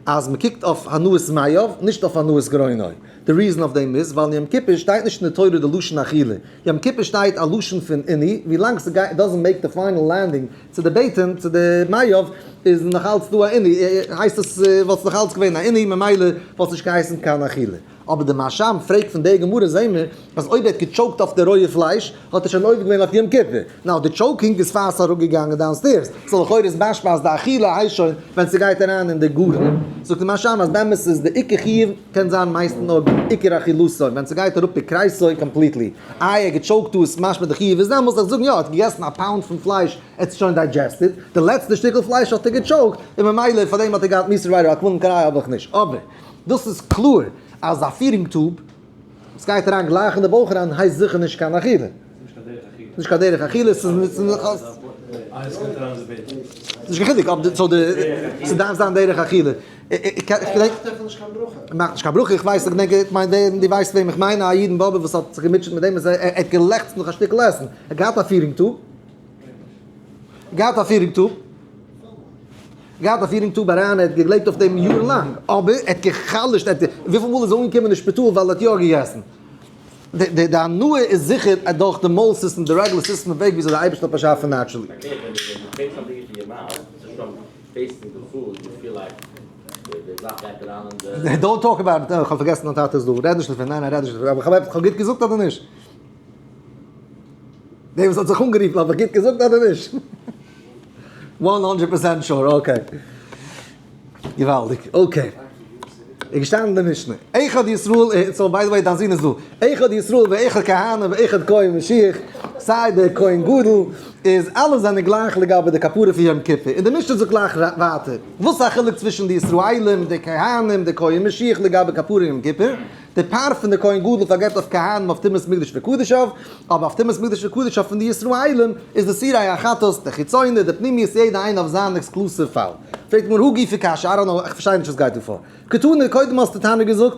אז מ'קוקט אויף הנאת מעיו, נישט אויף הנאת גרונו. די reason אויף דעם איז ווייל אין יום כיפור שטייט נישט אין די תורה די לשון אכילה. יום כיפור שטייט א לשון פון עינוי, ווילאנג ס'גייט doesn't make the final landing צו די בטן, צו די מעיו, איז נאך אלץ דא א עינוי, הייסט עס וואלט עס נאך אלץ געווען א עינוי ממילא וואלט עס נישט געהייסן קיין אכילה. אבער די מהרש"ם פרעגט פון די גמרא זעהן מיר אז אויב ער האט גע choke ט אויף די רויע פלייש האט ער שוין עובר געווען אויף יום כיפור, now די choking איז פאר ס'איז אראפגעגאנגען downstairs, so לכאורה איז משמע אז די אכילה הייסט שוין ווען ס'גייט אריין אין די גרון, זאגט די מהרש"ם אז באמת איז די עיקר חיוב קען זיין מיינסטן נאר עיקר אכילתו ווען ס'גייט אראפ בכריסו completely, איי ער האט גע choke ט דא איז משמע די חיוב איז דעמאלס, זאל איך זאגן יא ער האט געגעסן א pound פון פלייש ער האט עס שוין digested, די לעצטע שטיקל פלייש האט ער גע choke ט און ממילא פארדעם האט ער געהאט מיתה right away, קיין ראיה האב איך נישט אבער. דאס איז קלאר אז א feeding tube וואס גייט אריין גלייך אין די בויך אריין הייסט זיכער נישט קיין אכילה. נישט קיין דרך אכילה, ס'איז נישט קיין חילוק אויב די, ס'דארף זיין דרך אכילה. מאכט נישט קיין ברכה, איך ווייס, איך געדענק, איך מיין דו ווייסט וועם איך מיין, א איד אין באבוב וואס האט זיך געמוטשעט מיט דעם, ער האט געלעכצט נאך א שטיקל עסן, ער האט געהאט א feeding tube, געהאט א feeding tube. געהאט א feeding tube אריין, ער האט געלעבט אויף דעם יארן לאנג, אבער ער האט גע'חלש'ט, ער האט, וויפיל מאל איז ער אנגעקומען אין שפיטאל ווייל ער האט יא געגעסן. די די הנאה איז זיכער אדורך די מויל סיסטעם, די regular סיסטעם וועג וויאזוי די אייבערשטער האט באשאפן naturally. Don't talk about it, איך האב פארגעסן דיין טאטע איז דא, רעד נישט דערפון, ניין ניין רעד נישט דערפון, אבער כ'האב גוט געזאגט אדער נישט? דער וואס האט זיך אנגערופן האב איך גוט געזאגט אדער נישט? 100% sure, okay. געוואלדיג, okay. איז געשטאנען אין די משנה. אחד ישראל, so by the way דיין זון איז דא. אחד ישראל ואחד כהנים ואחד כהן משיח, סיי דער כהן גדול, איז אלע זענען גלייך לגבי די כפרה פון יום כיפור. און די משנה זאגט גלייך ווייטער. וואס איז א חילוק צווישן די ישראלים, די כהנים, די כהן משיח לגבי כפרה יום כיפור? די פאר פון די כהן גדול פארגעבט אויף כהנים אויף טומאת מקדש וקדשיו, אבער אויף טומאת מקדש וקדשיו פון די ישראלים איז די שעירי החטאת, די חיצוני, די פנימיות יעדע איינע אויף זיין exclusive פאל. פרעגט מיר הא גופא קשיא, I don't know, איך פארשטיי נישט וואס גייט דא פאר. קתני, קודם האסטו תנא געזאגט,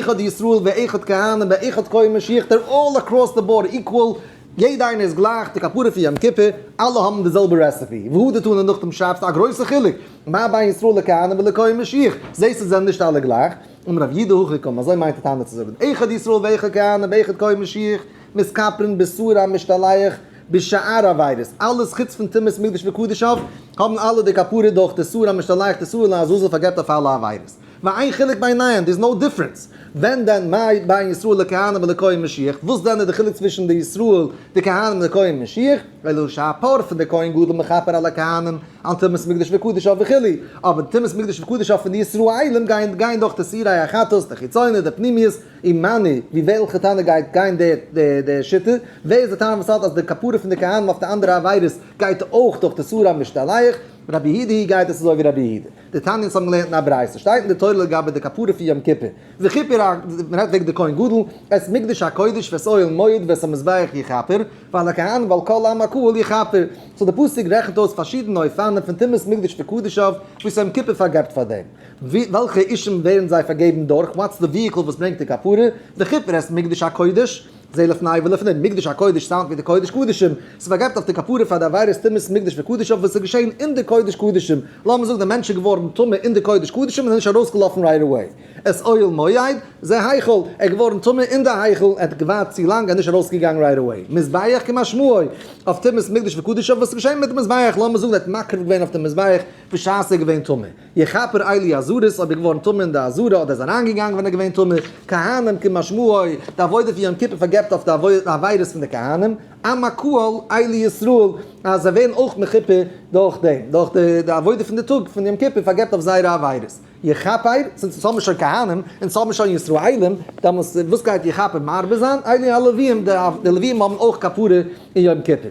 אחד ישראל ואחד כהנים ואחד כהן משיח, they're all across the board equal, יעדע איינער איז גלייך, די כפרה פון יום כיפור, אלע האבן די זעלבע recipe. והא דתנא נאכדעם שרייבסטו א גרויסע חילוק, מה בין ישראל לכהנים ולכהן משיח, זעסט עס זענען נישט אלע גלייך. אמר רב יהודה הכי קאמר, אזוי מיינט די תנא צו זאגן, אחד ישראל ואחד כהנים ואחד כהן משיח, מתכפרין בשעיר המשתלח בשאר עבירות, אלעס חוץ פון טומאת מקדש וקדשיו, האבן אלע די כפרה דורך די שעיר המשתלח, די שעיר לעזאזל פארגעבט אויף אלע עבירות. ואין חילוק ביניהם, there is no difference. ווען דען מאי בין ישראל לכהנים ולכהן משיח, וואס דען איז די חילוק צווישן די ישראל, די כהנים און די כהן משיח, אלא שהפר פון די כהן גדול מכפר על הכהנים, על טומאת מקדש וקדשיו וכו', אבער די טומאת מקדש וקדשיו פון די ישראלים גייען גייען דורך די שעירי החטאת, די חיצונה, די פנימיות, ומני, ווי וועלכע תנא גייט גיין די די שיטה? ווער איז די תנא וואס האלט אז די כפרה פון די כהנים אויף די אנדערע עבירות גייט אויך דורך די שעיר המשתלח? רבי יהודה היא גייט עס אזוי ווי רבי יהודה. דתניא אונז האבן געלערנט אין א ברייתא שטייט אין די תורה לגבי די כפרה פון יום כיפור, וכיפר ה, מען רעדט וועגן די כהן גדול, את מקדש הקודש ואת אוהל מועד ואת המזבח יכפר, ועל הכהנים ועל כל עם הקהל יכפר. so די פסוק רעכנט אויס פארשידענע אופנים פון טומאת מקדש וקדשיו וואס יום כיפור פארגעבט פאר דעם. וועלכע אישים ווערן זיי פארגעבן דורך? what's די vehicle וואס ברענגט די כפרה? וכיפר את מקדש הקודש, זה לפני ולפנים, מקדש הקודש sound ווי די קודש קדשים, ס'פארגעבט אויף די כפרה פאר די עבירות טומאת מקדש וקדשיו וואס איז געשען אין די קודש קדשים, לאמיר זאגן די מענטש איז געווארן טמא אין די קודש קדשים און איז נישט ארויסגעלאפן right away, את אוהל מועד, זה היכל, ער איז געווארן טמא אין די היכל, ער האט געווארט צו לאנג ער איז נישט ארויסגעגאנגען right away, מזבח כמשמעו, אויף טומאת מקדש וקדשיו וואס איז געשען מיט די מזבח, לאמיר זאגן ער האט מקריב געווען אויף די מזבח בשעת ער איז געווען טמא. יכפר אלו העזרות, אויב איז געווארן טמא אין די עזרה אדער איז אריינגעגאנגען ווען ער איז געווען טמא, כהנים כמשמעו, די עבודה פון יום כיפור פארגעבט אויף די עבירות פון די כהנים, עם הקהל אלו ישראל, אז זיי ווערן אויך מכופר דורך דעם, דורך די עבודה פון די טאג פון יום כיפור פארגעבט אויף זייערע עבירות. יכפר, since אונז האבן שוין כהנים, אונז האבן שוין ישראלים, דעמאלס וואס גייט יכפר מרבה זיין? אלו הלוויים, די לוויים האבן אויך כפרה אין יום כיפור.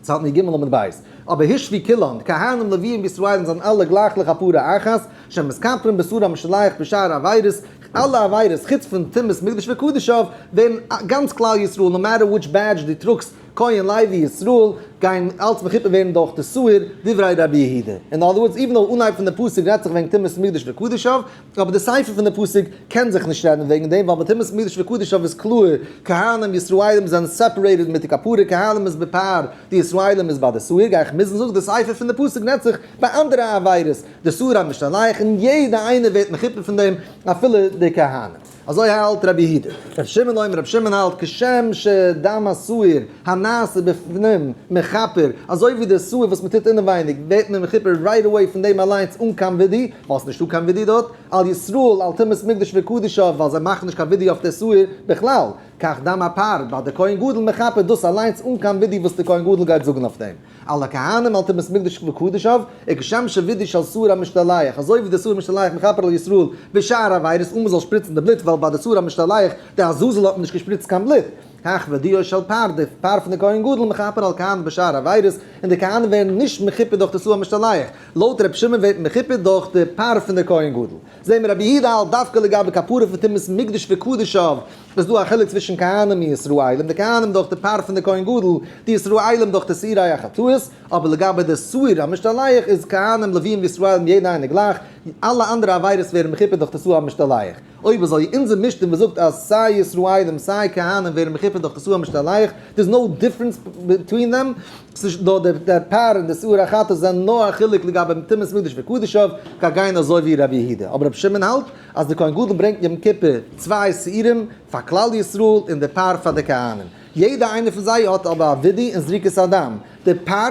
צייט מיר ג עמוד ב'. אבער הושוו כולן, כהנים לוויים וישראלים זענען אלע גלייך לכפרה אחת, שמתכפרים בשעיר המשתלח בשאר עבירות, אלע עבירות חוץ פון טומאת מקדש וקדשיו, ווערן גאנץ כלל ישראל no matter which badge דו טראגסט, כהן לוי ישראל, גייען אלץ מכופר ווערן דורך די שעיר, דברי רבי יהודה. אין other words, even though אנהייב פון די פסוק רעדט זיך וועגן טומאת מקדש וקדשיו, אבער די סיפא פון די פסוק קען זיך נישט רעדן וועגן דעם, ווייל ביי טומאת מקדש וקדשיו איז קלאר, כהנים ישראלים זענען separated מיט די כפרה, כהנים איז בעפאר די ישראלים איז ביי די שעיר, גיי איך מוזן זאגן די סיפא פון די פסוק רעדט זיך ביי אנדערע עבירות, די שעיר המשתלח און יעדע איינער ווערט מכופר פון דעם אפילו די כהנים. אזוי האלט רבי יהודה. רבי שמעון אומר, רבי שמעון האלט כשם שדם השעיר הנעשה בפנים מכפר, אזוי ווי די שעיר וואס מען טוט אינעווייניג ווערט מען מכופר right away פון דעם אליינס אן קיין ווידוי, ווייל ס'איז נישטא קיין ווידוי דארט, על ישראל על טומאת מקדש וקדשיו ווייל זיי מאכן נישט קיין ווידוי אויף די שעיר בכלל, כך דם הפר ביי די כהן גדול מכפר דאס אליינס אן קיין ווידוי וואס די כהן גדול גייט זאגן אויף דעם. על הכהנים על טומאת מקדש וקדשיו, וכשם שווידוי של שעיר המשתלח, אזוי ווי די שעיר המשתלח מכפר על ישראל בשאר עבירות אן מ'זאל שפריצן די בלוט ווייל ביי די שעיר המשתלח די עזאזל האט מען נישט געשפריצט קיין בלוט, כך ווידויו של פר, די פר פון די כהן גדול מכפר על כהנים בשאר עבירות, און די כהנים ווערן נישט מכופר דורך די שעיר המשתלח, לויט ר' שמעון ווערט מען מכופר דורך די פר פון די כהן גדול. זעהן מיר רבי יהודה האלט דווקא לגבי כפרה פון טומאת מקדש וקדשיו איז דא א חילוק צווישן כהנים און ישראלים, די כהנים דורך די פר פון די כהן גדול, די ישראלים דורך די שעירי החטאות, אבער לגבי די שעיר המשתלח איז כהנים לוויים וישראלים יעדע איינער גלייך, אלע אנדערע עבירות ווערן מכופר דורך די שעיר המשתלח. אויב אזוי אונזער משנה וואס זאגט אז סיי ישראלים סיי כהנים ווערן מכופר דורך די שעיר המשתלח, there's no difference between them, ס'נישט דא דער פר און די שעיר החטאת זענען נאר א חילוק לגבי טומאת מקדש וקדשיו, גייט גיין אזוי ווי רבי יהודה, אבער רבי שמעון האלט אז די כהן גדול ברענגט יום כיפור צוויי שעירים פאר כלל ישראל און די פר פאר די כהנים, יעדע איינער פון זיי האט אבער א ווידוי און זריקת הדם, די פר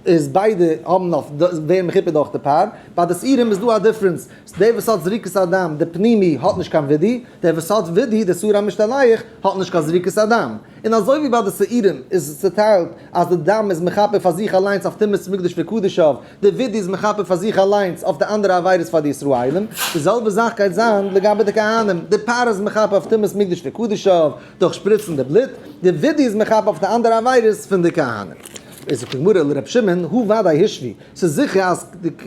איז ביידע האבן אויף ווערן מכופר דורך די פר, ביי די שעירים איז דא א difference, דער וואס האט זריקת הדם די פנימי האט נישט קיין ווידוי, דער וואס האט ווידוי די שעיר המשתלח האט נישט קיין זריקת הדם. און אזוי ווי ביי די שעירים איז עס צוטיילט אז די דם איז מכפר פאר זיך אליינס אויף טומאת מקדש וקדשיו, די ווידוי איז מכפר פאר זיך אליינס אויף די אנדערע עבירות פאר די ישראלים, די זעלבע זאך גייט זיין לגבי די כהנים, די פר איז מכפר אויף טומאת מקדש וקדשיו דורך שפריצן די בלוט, די ווידוי איז מכפר אויף די אנדערע עבירות פון די כהנים. איז זאגט די גמרא לר' שמעון הא ודאי הושוו, ס'איז זיכער אז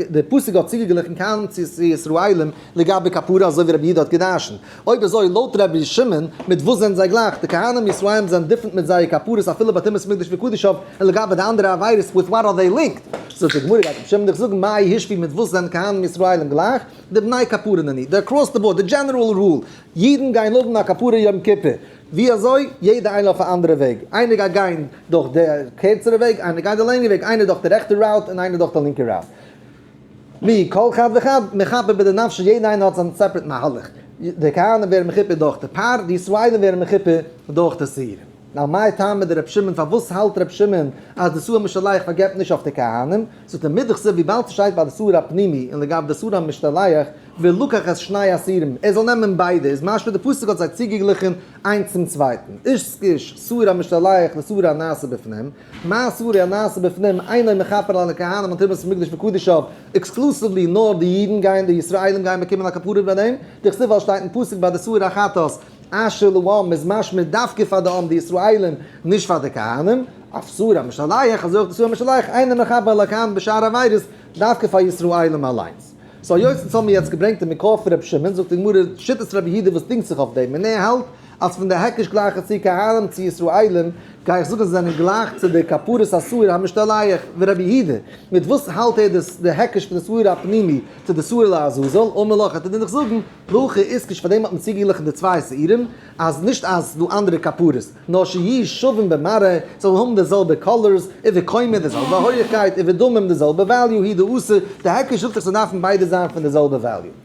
די פסוק האט צוגעגליכן כהנים צו ישראלים לגבי כפרה אזוי ווי רבי יהודה האט געדרשנט. אויב אזוי לויט רבי שמעון מיט וואס זענען זיי גלייך? די כהנים ישראלים זענען different מיט זייער כפרות אפילו ביי טומאת מקדש וקדשיו און לגבי די אנדערע עבירות with what are they linked? זאגט די גמרא גייט רבי שמעון דיך זאגן מאי הושוו מיט וואס זענען כהנים ישראלים גלייך? דבני כפרה נינהו, די across the board, די general rule, אידן גייען האבן א כפרה יום כיפור. ווי אזוי? יעדע איינער אויף א אנדערע וועג. איינער גייט גיין דורך די קערצערע וועג, איינער גייט די לענגערע וועג, איינער דורך די רעכטע route און איינער דורך די לינקע route. מי כל חד וחד מכפר בדנפשיה, יעדע איינער האט זיין separate מהלך. די כהנים ווערן מכופר דורך די פר, די ישראלים ווערן מכופר דורך די שעירים. Now מאי טעמא דרבי שמעון, פארוואס האלט רבי שמעון אז די שעיר המשתלח פארגעבט נישט אויף די כהנים? זאגט ער מדכתיב וויבאלד ס'שטייט ביי די שעיר הפנימי און לגבי די שעיר המשתלח ולקח את שני השעירים ער זאל נעמען ביידע איז משמע די פסוק האט זיי צוגעגליכן איינס צום צווייטן איתקש שעיר המשתלח לשעיר הנעשה בפנים מה שעיר הנעשה בפנים אינו מכפר על הכהנים על טומאת מקדש וקדשיו exclusively נאר די אידן גייען די ישראלים גייען באקומען א כפרה ביי דעם דכתיב ווייל שטייט אין פסוק ביי די שעיר החטאת אשר לעם איז משמע דווקא פאר די עם די ישראלים נישט פאר די כהנים, אף שעיר המשתלח אזוי אויך די שעיר המשתלח אינו מכפר על הכהנים בשאר עבירות דווקא פאר ישראלים אליינס. So היות אונז האבן יעצט געברענגט די מקור פון רבי שמעון זאגט די גמרא שיטת רבי יהודה וואס דינגט זיך אויף דעם און ער האלט אז פון די היקש גלייך צו כהנים צו ישראלים גיי איך זאגן זיי זענען גלייך צו די כפרת השעיר המשתלח ורבי יהודה מיט וואס האלט ער די היקש פון די שעיר הפנימי צו די שעיר לעזאזל אמר לך וועט ער דיר נאך זאגן להכי איתקש פאר דעם האט מען צוגעגליכן די צוויי שעירים, אז נישט אז ס'דא אנדערע כפרות, נאר שיהיו שווים במראה, זאלן האבן די זעלבע colors, ובקומה די זעלבע הויעכקייט, ובדמים די זעלבע value, הוא דאתא, די היקש זאגט דאך זיי דארפן ביידע זיין פון די זעלבע value.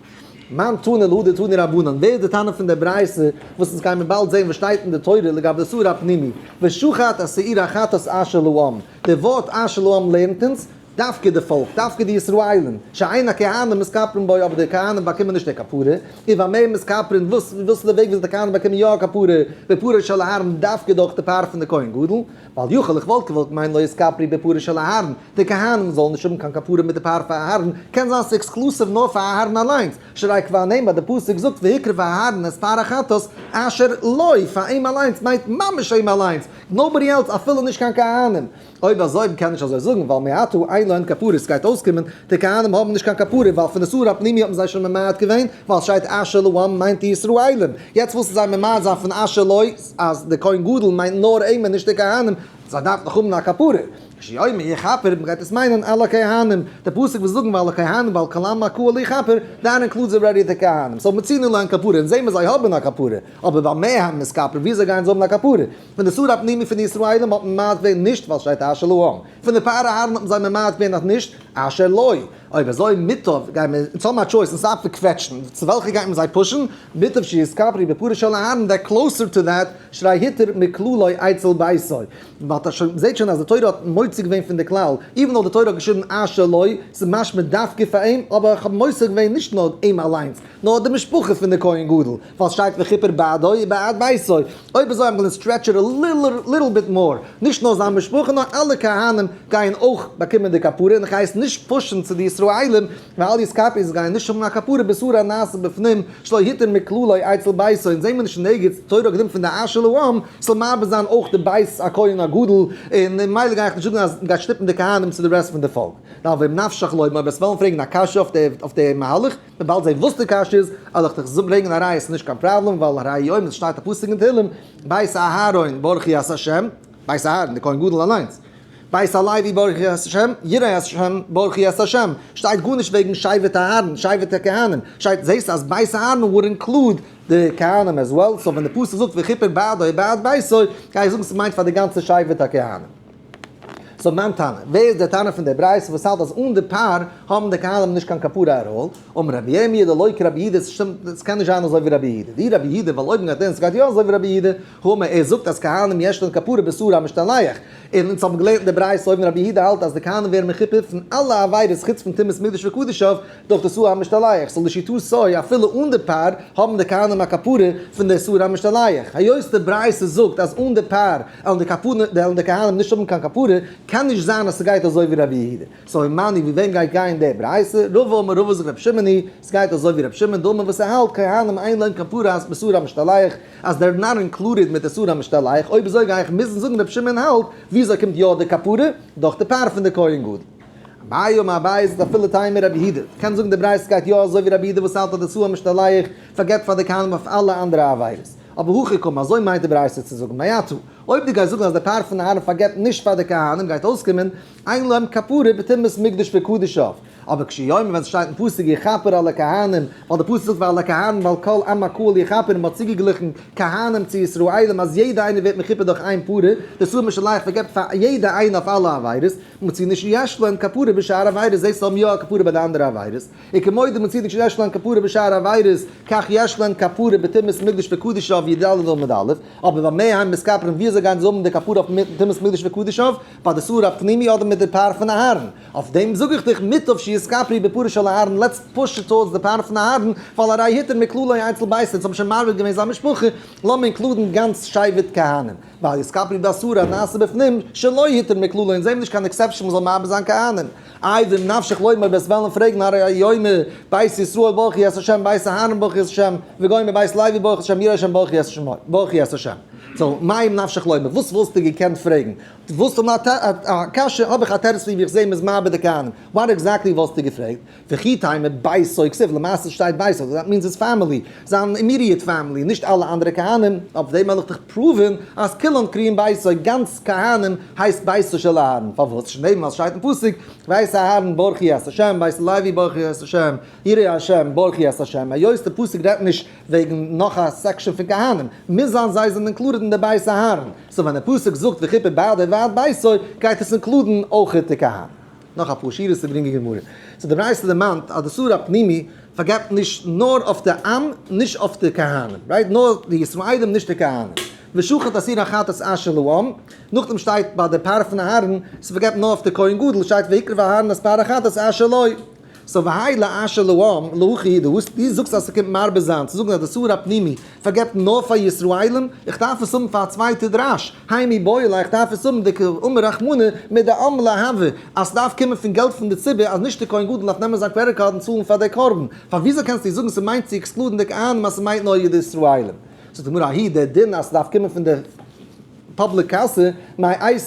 מאן תנא להא דתנו רבנן, ווער איז די תנא פון די ברייתא וואס אונז גיימיר באלד זען וואס שטייט אין די תורה לגבי די שעיר הפנימי, ושחט את שעיר החטאת אשר לעם, די ווארט אשר לעם לערנט אונז, דווקא די פאלק, דווקא די ישראלים, שאין הכהנים מתכפרין בו אבער די כהנים באקומען נישט די כפרה, ובמה מתכפרין, וואס וואס איז די וועג וויאזוי די כהנים באקומען יא א כפרה, בפרו של אהרן דווקא דורך די פר פון די כהן גדול, ווייל יכול איך וואלט געוואלט מיינען לא יתכפרו בפרו של אהרן, די כהנים זאלן נישט האבן קיין כפרה מיט די פר פאר אהרן, קען זיין ס'איז exclusive נאר פאר אהרן אליינס, שהרי כבר נאמר די פסוק זאגט והקריב אהרן את פר החטאת אשר לו, פאר אים אליינס מיינט ממש אים אליינס, nobody else אפילו נישט קיין כהנים. אויב אזוי מ'קען נישט אזוי זאגן ווייל מעתה אין להן כפרה סגייט אויסקומען די כהנים האבן נישט קיין כפרה ווייל פון די שעיר הפנימי האט מען זיי שוין ממעט געווען ווייל סשטייט אשר לעם מיינט די ישראלים יעצט ווילסטו זיי ממעט זיין פון אשר לו אז די כהן גדול מיינט נאר אים און נישט די כהנים זיי דארפן דאך האבן א כפרה כשהוא אומר יכפר מ'גייט עס מיינען על הכהנים די פסוק וואס זאגן ועל הכהנים ועל כל עם הקהל יכפר that includes already די כהנים so מצינו להן כפרה אונז זעמער זיי האבן א כפרה אבער במה הם מתכפרין וויאזוי גייען זיי האבן א כפרה? פון די שעיר הפנימי פון די ישראלים האט מען ממעט געווען נישט ווייל שטייט אשר לעם, פון די פר אהרן האט מען זיי ממעט געווען אז נישט אשר לו. אויב אזוי מוטב גייען מיר אונז האבן א choice אונז דארפן קוועטשן צו וועלכע גייט מען זיי push ן, מוטב שיתכפרו בפרו של אהרן they're closer to that שהרי הותר מכללו אצל ביתו. מ'זעט שוין אז די תורה האט מוציא געווען פון די כלל, even though די תורה האט געשריבן אשר לו, ס'איז משמע דווקא פאר אים, אבער איך האב מוסיף געווען נישט נאר אים אליינס, נאר די משפחה פון די כהן גדול, ווייל ס'שטייט וכיפר בעדו ובעד ביתו, אויב אזוי I'm gonna stretch it a little bit more, נישט נאר זיין משפחה נאר אלע כהנים גייען אויך באקומען די כפרה, און איך גיי עס נישט push ן צו די ישראלים, ואל יתכפרו זיי גייען נישט האבן א כפרה בשעיר הנעשה בפנים שלא הותר מכללו אצל ביתו, אונז זעהן מיר נישט אין ערגעץ די תורה האט גענומען פון די אשר לעם, ס'זאל מרבה זיין אויך די בית הכהן הגדול, און ממילא גיי איך נישט זאגן אז מ'גייט שטופן די כהנים צו די rest פון די פאלק. נאר ואם נפשך לומר, אויב וועסט וועלן פרעגן א קשיא אויף די מהלך, וויבאלד זיי וואס די קשיא איז, וועל איך דיך ברענגען א ראיה ס'איז נישט קיין פראבלעם, ווייל הרי הוא אומר ס'שטייט א פסוק אין תהלים, בית אהרן ברכו את השם, בית אהרן די כהן גדול אליינס, בית הלוי ברכו את השם, יראי השם ברכו את השם, שטייט גארנישט וועגן שבט אהרן, שבט הכהנים, שטייט זעסט אז בית אהרן would include די כהנים as well, so ווען די פסוק זאגט וכיפר בעדו ובעד ביתו, גיי איך זאגן ס'מיינט פאר די גאנצע שבט הכהנים. So מאן תנא, ווער איז דער תנא פון דער ברייתא וואס האלט אז אן די פר האבן די כהנים נישט קיין כפרה at all? אמר רבי ירמי' דלא כרבי יהודה, ס'שטימט, ס'קען נישט זיין אזוי ווי רבי יהודה. דאי רבי יהודה, ווייל אויב מ'גייט לערנען ס'גייט יא אזוי ווי רבי יהודה, הא אמר ער זאגט אז כהנים יש להם כפרה בשעיר המשתלח. און אונז האבן געלערנט אין די ברייתא אויבן רבי יהודה האלט אז די כהנים ווערן מכופר פון אלע עבירות חוץ פון טומאת מקדש וקדשיו דורך די שעיר המשתלח, so לשיטתו אפילו אן די פר האבן די כהנים א כפרה פון די שעיר המשתלח. היות די ברייתא זאגט אז אן די פר וועלן די כפרה וועלן די כהנים נישט האבן קיין כפרה, קען נישט זיין אז ס'גייט אזוי ווי רבי יהודה. So ומני ווי וועם גייט גיין די ברייתא? רבא אמר רבא זאגט רבי שמעון היא, ס'גייט אזוי ווי רבי שמעון דאמר וואס ער האלט כהנים אין להם כפרה אז בשעיר המשתלח, אז they're not included מיט די שעיר המשתלח, אויב אזוי גיי איך מוזן זאגן רבי שמעון האלט, וויאזוי קומט יא די כפרה? דורך די פר פון די כהן גדול. אביי אמר אביי זאגט אפילו תימא רבי יהודה, קען זאגן די ברייתא גייט יא אזוי ווי רבי יהודה וואס האלט אז די שעיר המשתלח פארגעבט פאר די כהנים אויף אלע אנדערע עבירות. אבער הכי קאמר, אזוי מיינט די ברייתא צו זאגן, מעתה, אויב דו גייסט זאגן אז די פר פון אהרן פארגעבט נישט פאר די כהנים גייט אויסקומען, אין להם כפרה בטומאת מקדש וקדשיו. אבער כשהוא אומר ווען ס'שטייט אין פסוק יכפר על הכהנים, ווייל די פסוק זאגט ועל הכהנים ועל כל עם הקהל יכפר און מ'האט צוגעגליכן כהנים צו ישראלים אז יעדע איינער ווערט מכופר דורך איין פרה, די שעיר משלח פארגעבט פאר יעדע איינע אויף אלע עבירות, מצינו שיש להן כפרה בשאר עבירות, זעסט זיי האבן יא א כפרה ביי די אנדערע עבירות, וכמו דמצינו שיש להן כפרה בשאר עבירות, כך יש להן כפרה בטומאת מקדש וקדשיו י ד עמוד א', אבער במה הם מתכפרים ווי אזוי גייען זיי האבן די כפרה אויף טומאת מקדש וקדשיו, ביי די שעיר הפנימי אדער מיט די פר פון אהרן? אויף דעם זאג איך דיך מוטב שיתכפרו בפרו של אהרן let's push it towards די פר פון אהרן, ווייל הרי הותר מכללו אצל ביתו, אונז האבן שוין מרבה געווען זיין משפחה, לאמיר include ן גאנץ שבט כהנים. ואל יתכפרו בשעיר הנעשה בפנים שלא הותר מכללו אונז זעהן נישט קיין exception מ'זאל מרבה זיין כהנים. איי ואם נפשך לומר וועסט וועלן פרעגן הרי הוא אומר בית ישראל ברכו את השם בית אהרן ברכו את השם וגומר בית לוי ברכו את השם יראי השם ברכו את השם. so מה אם נפשך לומר וואס וואלסטו געקענט פרעגן? וואלסטו האבן א קשיא האב איך א תירוץ ווי איך זעה מ'איז מרבה די כהנים. what exactly וואלסטו געפרעגט? וכי תימא ביתו כתיב, למעשה שטייט ביתו, that means his family, זיין immediate family, נישט אלע אנדערע כהנים, אויף דעם וועל איך דיך prove ן אז כולן קרויין ביתו, גאנץ כהנים הייסט ביתו של אהרן, פארוואס? שנאמר אז שטייט אין פסוק, בית אהרן ברכו את השם, בית לוי ברכו את השם, יראי השם ברכו את השם, היות די פסוק רעדט נישט וועגן נאך א section פון כהנים, מוז זיין זיי זענען included אין די בית אהרן, so ווען די פסוק זאגט וכיפר בעדו ובעד ביתו, גייט עס include ן אויכעט די כהנים. נאך אפאר שורות די גרינגע גמרא. so די ברייתא דערמאנט אז די שעיר הפנימי פארגעבט נישט נאר אויף די עם, נישט אויף די כהנים, right? נאר די ישראלים נישט די כהנים. ושחט את שעיר החטאת אשר לעם, נאכדעם שטייט ביי די פר פון אהרן, ס'פארגעבט נאר אויף די כהן גדול, שטייט והקריב אהרן את פר החטאת אשר לו. so והאי לאשר לעם, להכי הוא דאס, דו זאגסט אז ס'קומט מרבה זיין צו זאגן אז די שעיר הפנימי פארגעבט נאר פאר ישראלים, איך דארף עס האבן פאר א צווייטע דרש, האי מיבעי ליה איך דארף עס האבן דקאמר רחמנא מדעם להוי, אז ס'דארף קומען פון געלט פון די ציבור אז נישט די כהן גדול דארף נעמען זיין credit card און צאלן פאר די קרבן, פאר וויאזוי קענסטו זאגן ס'מיינט צו exclude ן די כהנים אז ס'מיינט נאר די ישראלים? זאגט די גמרא ההיא דער דין אז ס'דארף קומען פון די public קאסע, מאי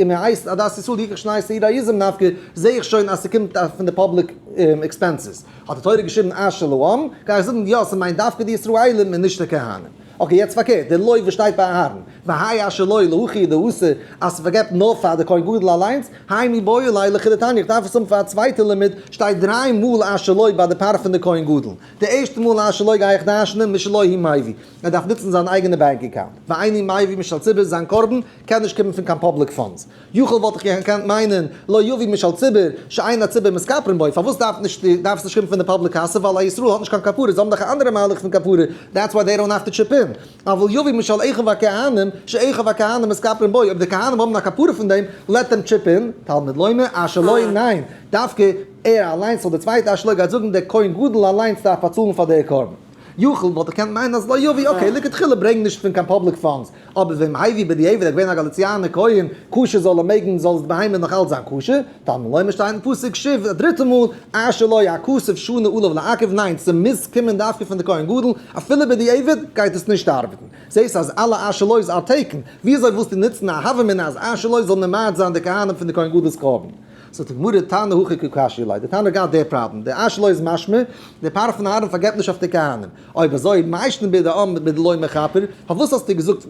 מאת עדת ישראל יקח שני שעירי עזים נפקא, זעה איך שוין אז ס'קומט פון די public expenses. האט די תורה געשריבן אשר לעם, גיי איך זאגן יא ס'מיינט דווקא די ישראלים און נישט די כהנים. okay יעצט פארקערט, די לוי וואס שטייט ביי אהרן, והאי אשר לו להכי דאתא אז ס'פארגעבט נאר פאר די כהן גדול אליינס, האי מיבעי ליה לכדתניא, איך דארף עס האבן פאר א צווייטע לימוד, שטייט דריי מאל אשר לו ביי די פר פון די כהן גדול. די ערשטע מאל אשר לו גיי איך דרש'נען משלו הוא מביא, ער דארף נוצן זיין אייגענע bank account, ואינו מביא משל ציבור, זיין קרבן קען נישט קומען פון קיין public funds. יכול וואלט איך געקענט מיינען לא יביא משל ציבור, שאין הציבור מתכפרין בו, פארוואס דארף נישט דארף עס נישט קומען פון די public קאסע, ווייל א ישראל האט נישט קיין כפרה, זיי האבן דאך א אנדערע מהלך פון כפרה, that's why they don't have to chip in. אבל יביא משל אחיו הכהנים, שאחיו הכהנים מתכפרין בו, אויב די כהנים האבן א כפרה פון דעם, let them chip in, תלמוד לומר, אשר לו, ניין, דווקא ער אליינס אדער צווייטע אשר לו גייט זאגן דער כהן גדול אליינס דארף באצאלן פאר דער קרבן. יכול וואלט איך געקענט מיינען אז לא יביא, okay לכתחילה ברענג נישט פון קיין public funds, אבער ואם הביא בדיעבד ער געווען א גאליציאנער כהן, כשר זאל ער מעגן זאל די בהמה נאך אלץ זיין כשר, תלמוד לומר שטייט אין פסוק שוב א דריטע מאל, אשר לו הכתוב שנה עליו לעכב, ניין ס'מוז קומען דווקא פון די כהן גדול, אפילו בדיעבד גייט עס נישט ארבעטן. זעסט אז אלע אשר לו'ס are taken, וויאזוי ווילסטו נוצן א הוה אמינא אז אשר לו זאל ממעט זיין די כהנים פון די כהן גדול'ס קרבן? זאגט די גמרא תנא הכי קא קשיא ליה, די תנא געהאט די פראבלעם, די אשר לו איז משמע, די פר פון אהרן פארגעבט נישט אויף די כהנים, אויב אזוי מאי שנא בדעם בדלא מכפר, פארוואס האסטו געזאגט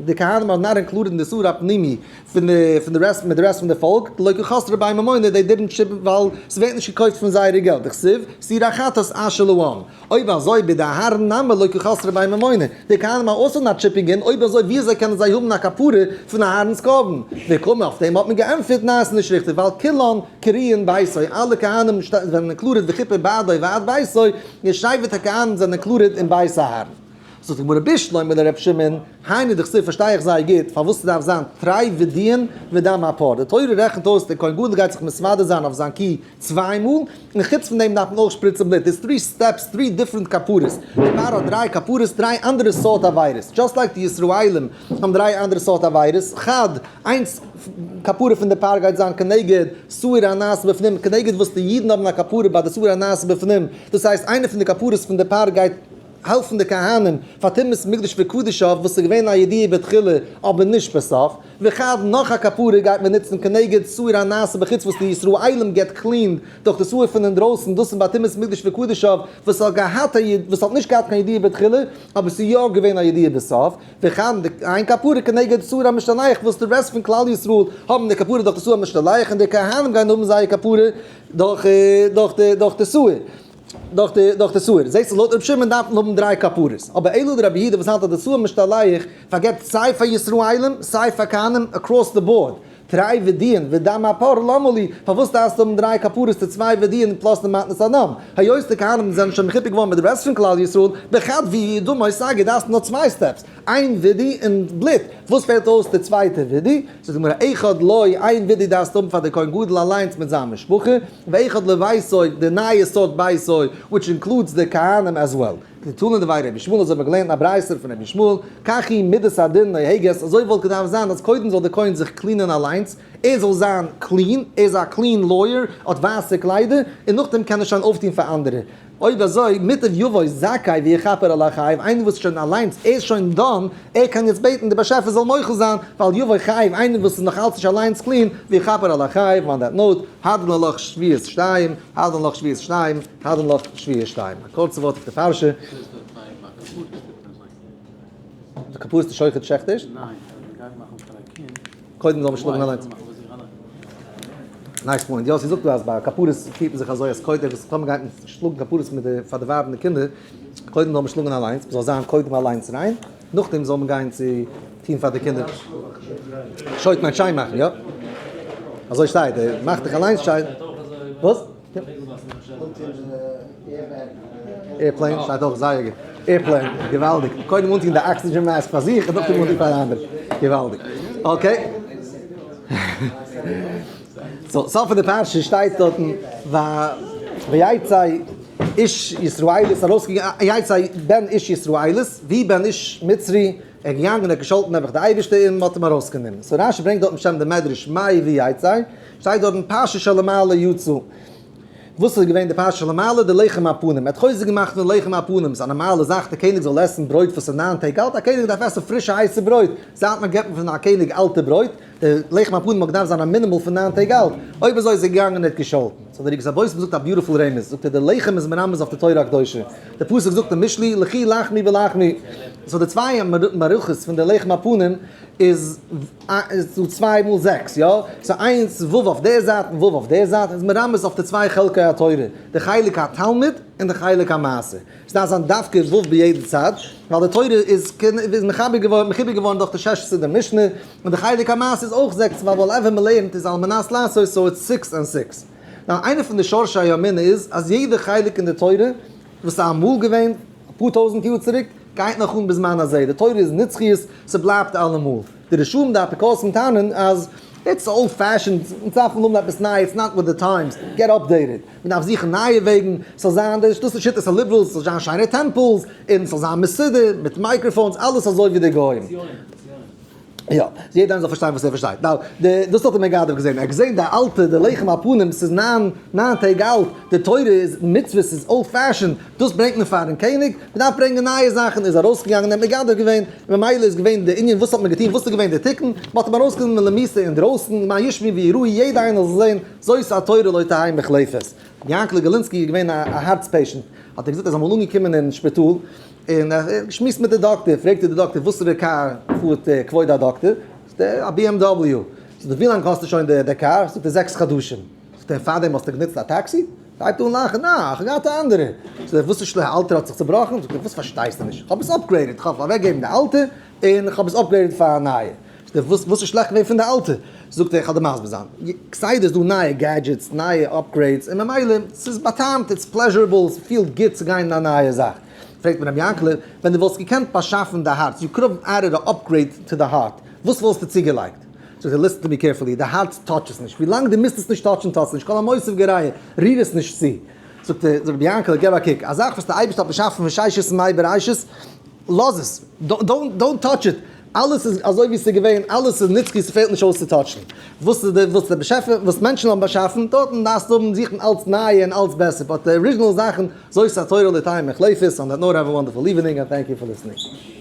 די כהנים are not included אין די שעיר הפנימי פון די פון די rest מיט די rest פון די פאלק, דלא קא חסרי ביה ממונא, they didn't chip ווייל ס'ווערט נישט געקויפט פון זייערע געלט, דכתיב, שעיר החטאת אשר לעם. אויב אזוי בדאהרן נמי לא קא חסרי ביה ממונא, די כהנים are also not chipping in, אויב אזוי ווי אזוי קענען זיי האבן א כפרה פון אהרן'ס קרבן? וקאמר אויף דעם האט מען געענטפערט ניין ס'איז נישט ריכטיג ווייל כולן קרויין ביתו אלע כהנים זענען included וכיפר בעדו ובעד ביתו, די שבט הכהנים זענען included אין בית אהרן. זאגט די גמרא בשלמא לר' שמעון, היינו דכתיב פארשטיי איך זייער גוט פארוואס ס'דארף זיין תרי וידויין ודם הפר, די תורה רעכנט אויס דער כהן גדול גייט זיך מתוודה זיין אויף זיין קי צוויי מאל, און חוץ פון דעם דארף מען אויך שפריצן בלוט, there's three steps, three different כפרות, די פר האט דריי כפרות, דריי אנדערע סארט עבירות, just like די ישראלים האבן דריי אנדערע סארט עבירות, חד, איינס כפרה פון די פר גייט זיין כנגד שעיר הנעשה בפנים, כנגד וואס די אידן האבן א כפרה ביי די שעיר הנעשה בפנים, דאס הייסט איינע פון די כפרות פון די פר גייט. העלפן די כהנים פאר טומאת מקדש וקדשיו וואס איז געווען א ידיעה בתחילה אבער נישט בסוף, וחד נאך א כפרה גייט מען נוצן כנגד שעיר הנעשה בחוץ וואס די ישראלים get cleaned דורך די שעיר פון אינדרויסן, דאס איז ביי טומאת מקדש וקדשיו וואס האט געהאט א וואס האט נישט געהאט קיין ידיעה בתחילה אבער ס'איז יא געווען א ידיעה בסוף, וחד די איין כפרה כנגד שעיר המשתלח וואס די rest פון כלל ישראל האבן די כפרה דורך די שעיר המשתלח און די כהנים גייען האבן זייער כפרה דורך דורך די דורך די שעיר. דורך די דורך די שעיר. זעסט לויט רבי שמעון דארף מען האבן דריי כפרות. אבער אלא דרבי יהודה וואס האלט אז די שעיר משתלח פארגעבט סיי פאר ישראלים סיי פאר כהנים across the board. תרי וידויין ודם הפר למה לי, פארוואס דארפסטו האבן דריי כפרות די צוויי וידויין plus די מתנת הדם? היות די כהנים זענען שוין מכופר געווארן מיט די rest פון כלל ישראל, בחד וידוי ודמו סגי דארפסטו נאר צוויי steps, איין וידוי און בלוט, וואס פעלט אויס די צווייטע וידוי? זאגט די גמרא אחד לו, איין וידוי דארפסטו האבן פאר די כהן גדול אליינס מיט זיין משפחה, ואחד לביתו, די נייע סארט ביתו, which includes די כהנים as well. כדתנא דבי רבי ישמעאל אזוי האט מען געלערנט אין א ברייתא פון רבי ישמעאל, כך היא מידת הדין נוהגת, אזוי וואלט געדארפט זיין אז קודם זאל דער כהן זיך clean ען אליינס, ער זאל זיין clean, ער איז א clean lawyer, האט ווייסע קליידער, און נאכדעם קען ער שוין אויפטון פאר אנדערע. אויב אזוי, מוטב יבוא זכאי ויכפר על אחיו, איינער וואס איז שוין אליינס, ער איז שוין done, ער קען יעצט בעטן די באשעפער זאל מוחל זיין, ואל יבוא חייב, איינער וואס איז נאך אלץ נישט אליינס clean, ויכפר על אחיו, on that note, הדרן עלך שבועות שתיים, הדרן עלך שבועות שתיים, הדרן עלך שבועות שתיים. א קורצע ווארט אויף די פרשה. די כפרות די שוחט שעכט ערשט? ניין, מ'גייט מאכן פאר א קינד. קודם זאל מען שלאגן אליינס. Nice point. יאסי זאגט דא אז ביי כפרות פירט מען זיך אזוי אז קודם וואס טאמער גייט מען שלאגן כפרות מיט די פאר די ווייב און די קינדער, קודם זאל מען שלאגן אליינס, מען זאל זיין קודם אליינס ריין, נאכדעם זאל מען גיין צו טון פאר די קינדער. שויט מיינט שיין מאכן, יא? אזוי שטייט, מאך דיך אליינס שיין. וואס? Airplane שטייט אויך זייער גוט. Airplane, געוואלדיג. קודם אנטון די oxygen mask פאר זיך און נאכדעם אנטון פאר אנדערע. געוואלדיג. Okay. So, סוף פון די פרשה שטייט דארטן ויצא איש ישראלית ארויסגעגאנגען, ויצא בן איש ישראלית, ווי בן איש מצרי, ער איז געגאנגען און ער האט געשאלטן נעבעך די אייבערשטער און מ'האט אים ארויסגענומען. So רשי ברענגט דארט בשם די מדרש מאי ויצא, שטייט דארטן פרשה שלמעלה יצא. וואס איז געווען די פרשה שלמעלה? די לחם הפנים. ער האט חוזק געמאכט פון לחם הפנים. ס'איז א נארמאלע זאך די קעניג זאל עסן ברויט וואס איז ניין טעג אלט? א קעניג דארף עסן פרישע הייסע ברויט. זייט מען געבט מען פון א קעניג אלטע ברויט? די לחם הפנים האט געדארפט זיין א מינימאל פון ניין טעג אלט. אויב אזוי איז ער געגאנגען און ער האט געשאלטן. So דער ערוגת הבושם זאגט א beautiful רמז. זאגט ער די לחם איז מרמז אויף די תורה הקדושה. די פסוק זאגט אין משלי לכי לחמי בלחמי. So די צוויי מערכות פון די לחם הפנים איז איז דא צוויי מאל זעקס, יא? So איינס ו' אויף דער זייט און ו' אויף דער זייט איז מרמז אויף די צוויי חלקי התורה, די חלק התלמוד און די חלק המעשה. עס דארף זיין דווקא ו' ביי יעדן צד, ווייל די תורה איז איז מחבר געווארן מחובר געווארן דורך די שש סדרי משנה, און די חלק המעשה איז אויך זעקס ווייל whatever מען לערנט איז על מנת לעשות so it's six and six. Now איינע פון די שורשי האמונה איז אז יעדע חלק אין די תורה וואס איז אמאל געווען אפאר טויזנט יאר צוריק גייט נאך אן בזמן הזה, די תורה איז נצחיות, ס'בלייבט אלעמאל. די רשעים די אפיקורסים טענה'ן אז it's old fashioned, אונז דארפן האבן עפעס נייע, it's not with the times, get updated, מ'דארף זוכן נייע וועגן, ס'זאל זיין, דאס איז שיטת ה liberals, ס'זאל זיין שיינע temples, און ס'זאל זיין מסודר, מיט microphones, אלעס אזוי ווי די גוים. יא, יעדער איינער זאל פארשטיין וואס ער פארשטייט. Now, די, דאס האט ער מגדף געזען. ער האט געזען די אלטע, די לחם הפנים, ס'איז ניין, ניין טעג אלט, די תורה איז, מצוות איז old fashion, דאס ברענגט מען פארן קעניג, מען דארף ברענגען נייע זאכן, איז ארויסגעגאנגען און מגדף געווען, ממילא איז געווען די ענין, וואס האט מען געטון, וואס איז געווען די תיקון, מען האט אים ארויסגענומען למיתה אינדרויסן, מה ישמעו ויראו, יעדער איינער זאל זען, זאת התורה לא תהא מוחלפת. יענקל גאלינסקי איז געווען א הארץ patient, האט ער געזאגט ער איז אמאל אנגעקומען אין שפיטאל, און ער האט געשמועסט מיט די דאקטער, פרעגט ער די דאקטער וואסערע קאר פארט כבוד הדאקטער, זאגט ער א BMW, זאגט ער ווי לאנג האסטו שוין די קאר, זאגט ער זעקס חדשים, זאגט ער פארדעם האסטו גענוצט א טעקסי? הייבט אן לאכן, נעה, איך האב געהאט א אנדערע, זאגט ער וואס איז שלעכט, אלטער האט זיך צובראכן, זאגט ער וואס פארשטייסטו נישט, איך האב עס upgraded, איך האב אוועקגעגעבן די אלטע, און איך האב עס upgraded פאר א נייע, זאגט ער וואס וואס איז שלעכט געווען פון די אלטע, זאגט ער איך וועל דיר מסביר זיין, כסדר איז דא נייע gadgets, נייע upgrades, און ממילא ס'איז באטעמט, it's pleasurable, ס'פילט גוט צו גיין אין א נייע זאך. פרעגט מיר רבי יענקעלע, ווען דו וואלסט געקענט באשאפן די הארץ, you could have added a upgrade to the heart, וואס וואלסטו צוגעלייגט? זאגט ער, listen to me carefully, די הארץ touch עס נישט, ווילאנג דו מוזט עס נישט touch ן touch עס נישט, כל המוסיף גורע, ריר עס נישט צו. זאגט ער, זאגט רבי יענקעלע, געב א קוק, א זאך וואס דער אייבערשטער האט באשאפן פון ששת ימי בראשית, לאז עס, don't touch it. אלעס איז אזוי ווי ס'איז געווען, אלעס איז נצחי, ס'פעלט נישט אויס צו touch ן. וואס איז די, וואס דער באשעפער, וואס מענטשן האבן באשאפן, דארטן דארפסטו האבן זוכן אלץ נייע און אלץ בעסער, but די original זאכן, זאת התורה לא תהא מוחלפת, on that note have a wonderful evening and thank you for listening.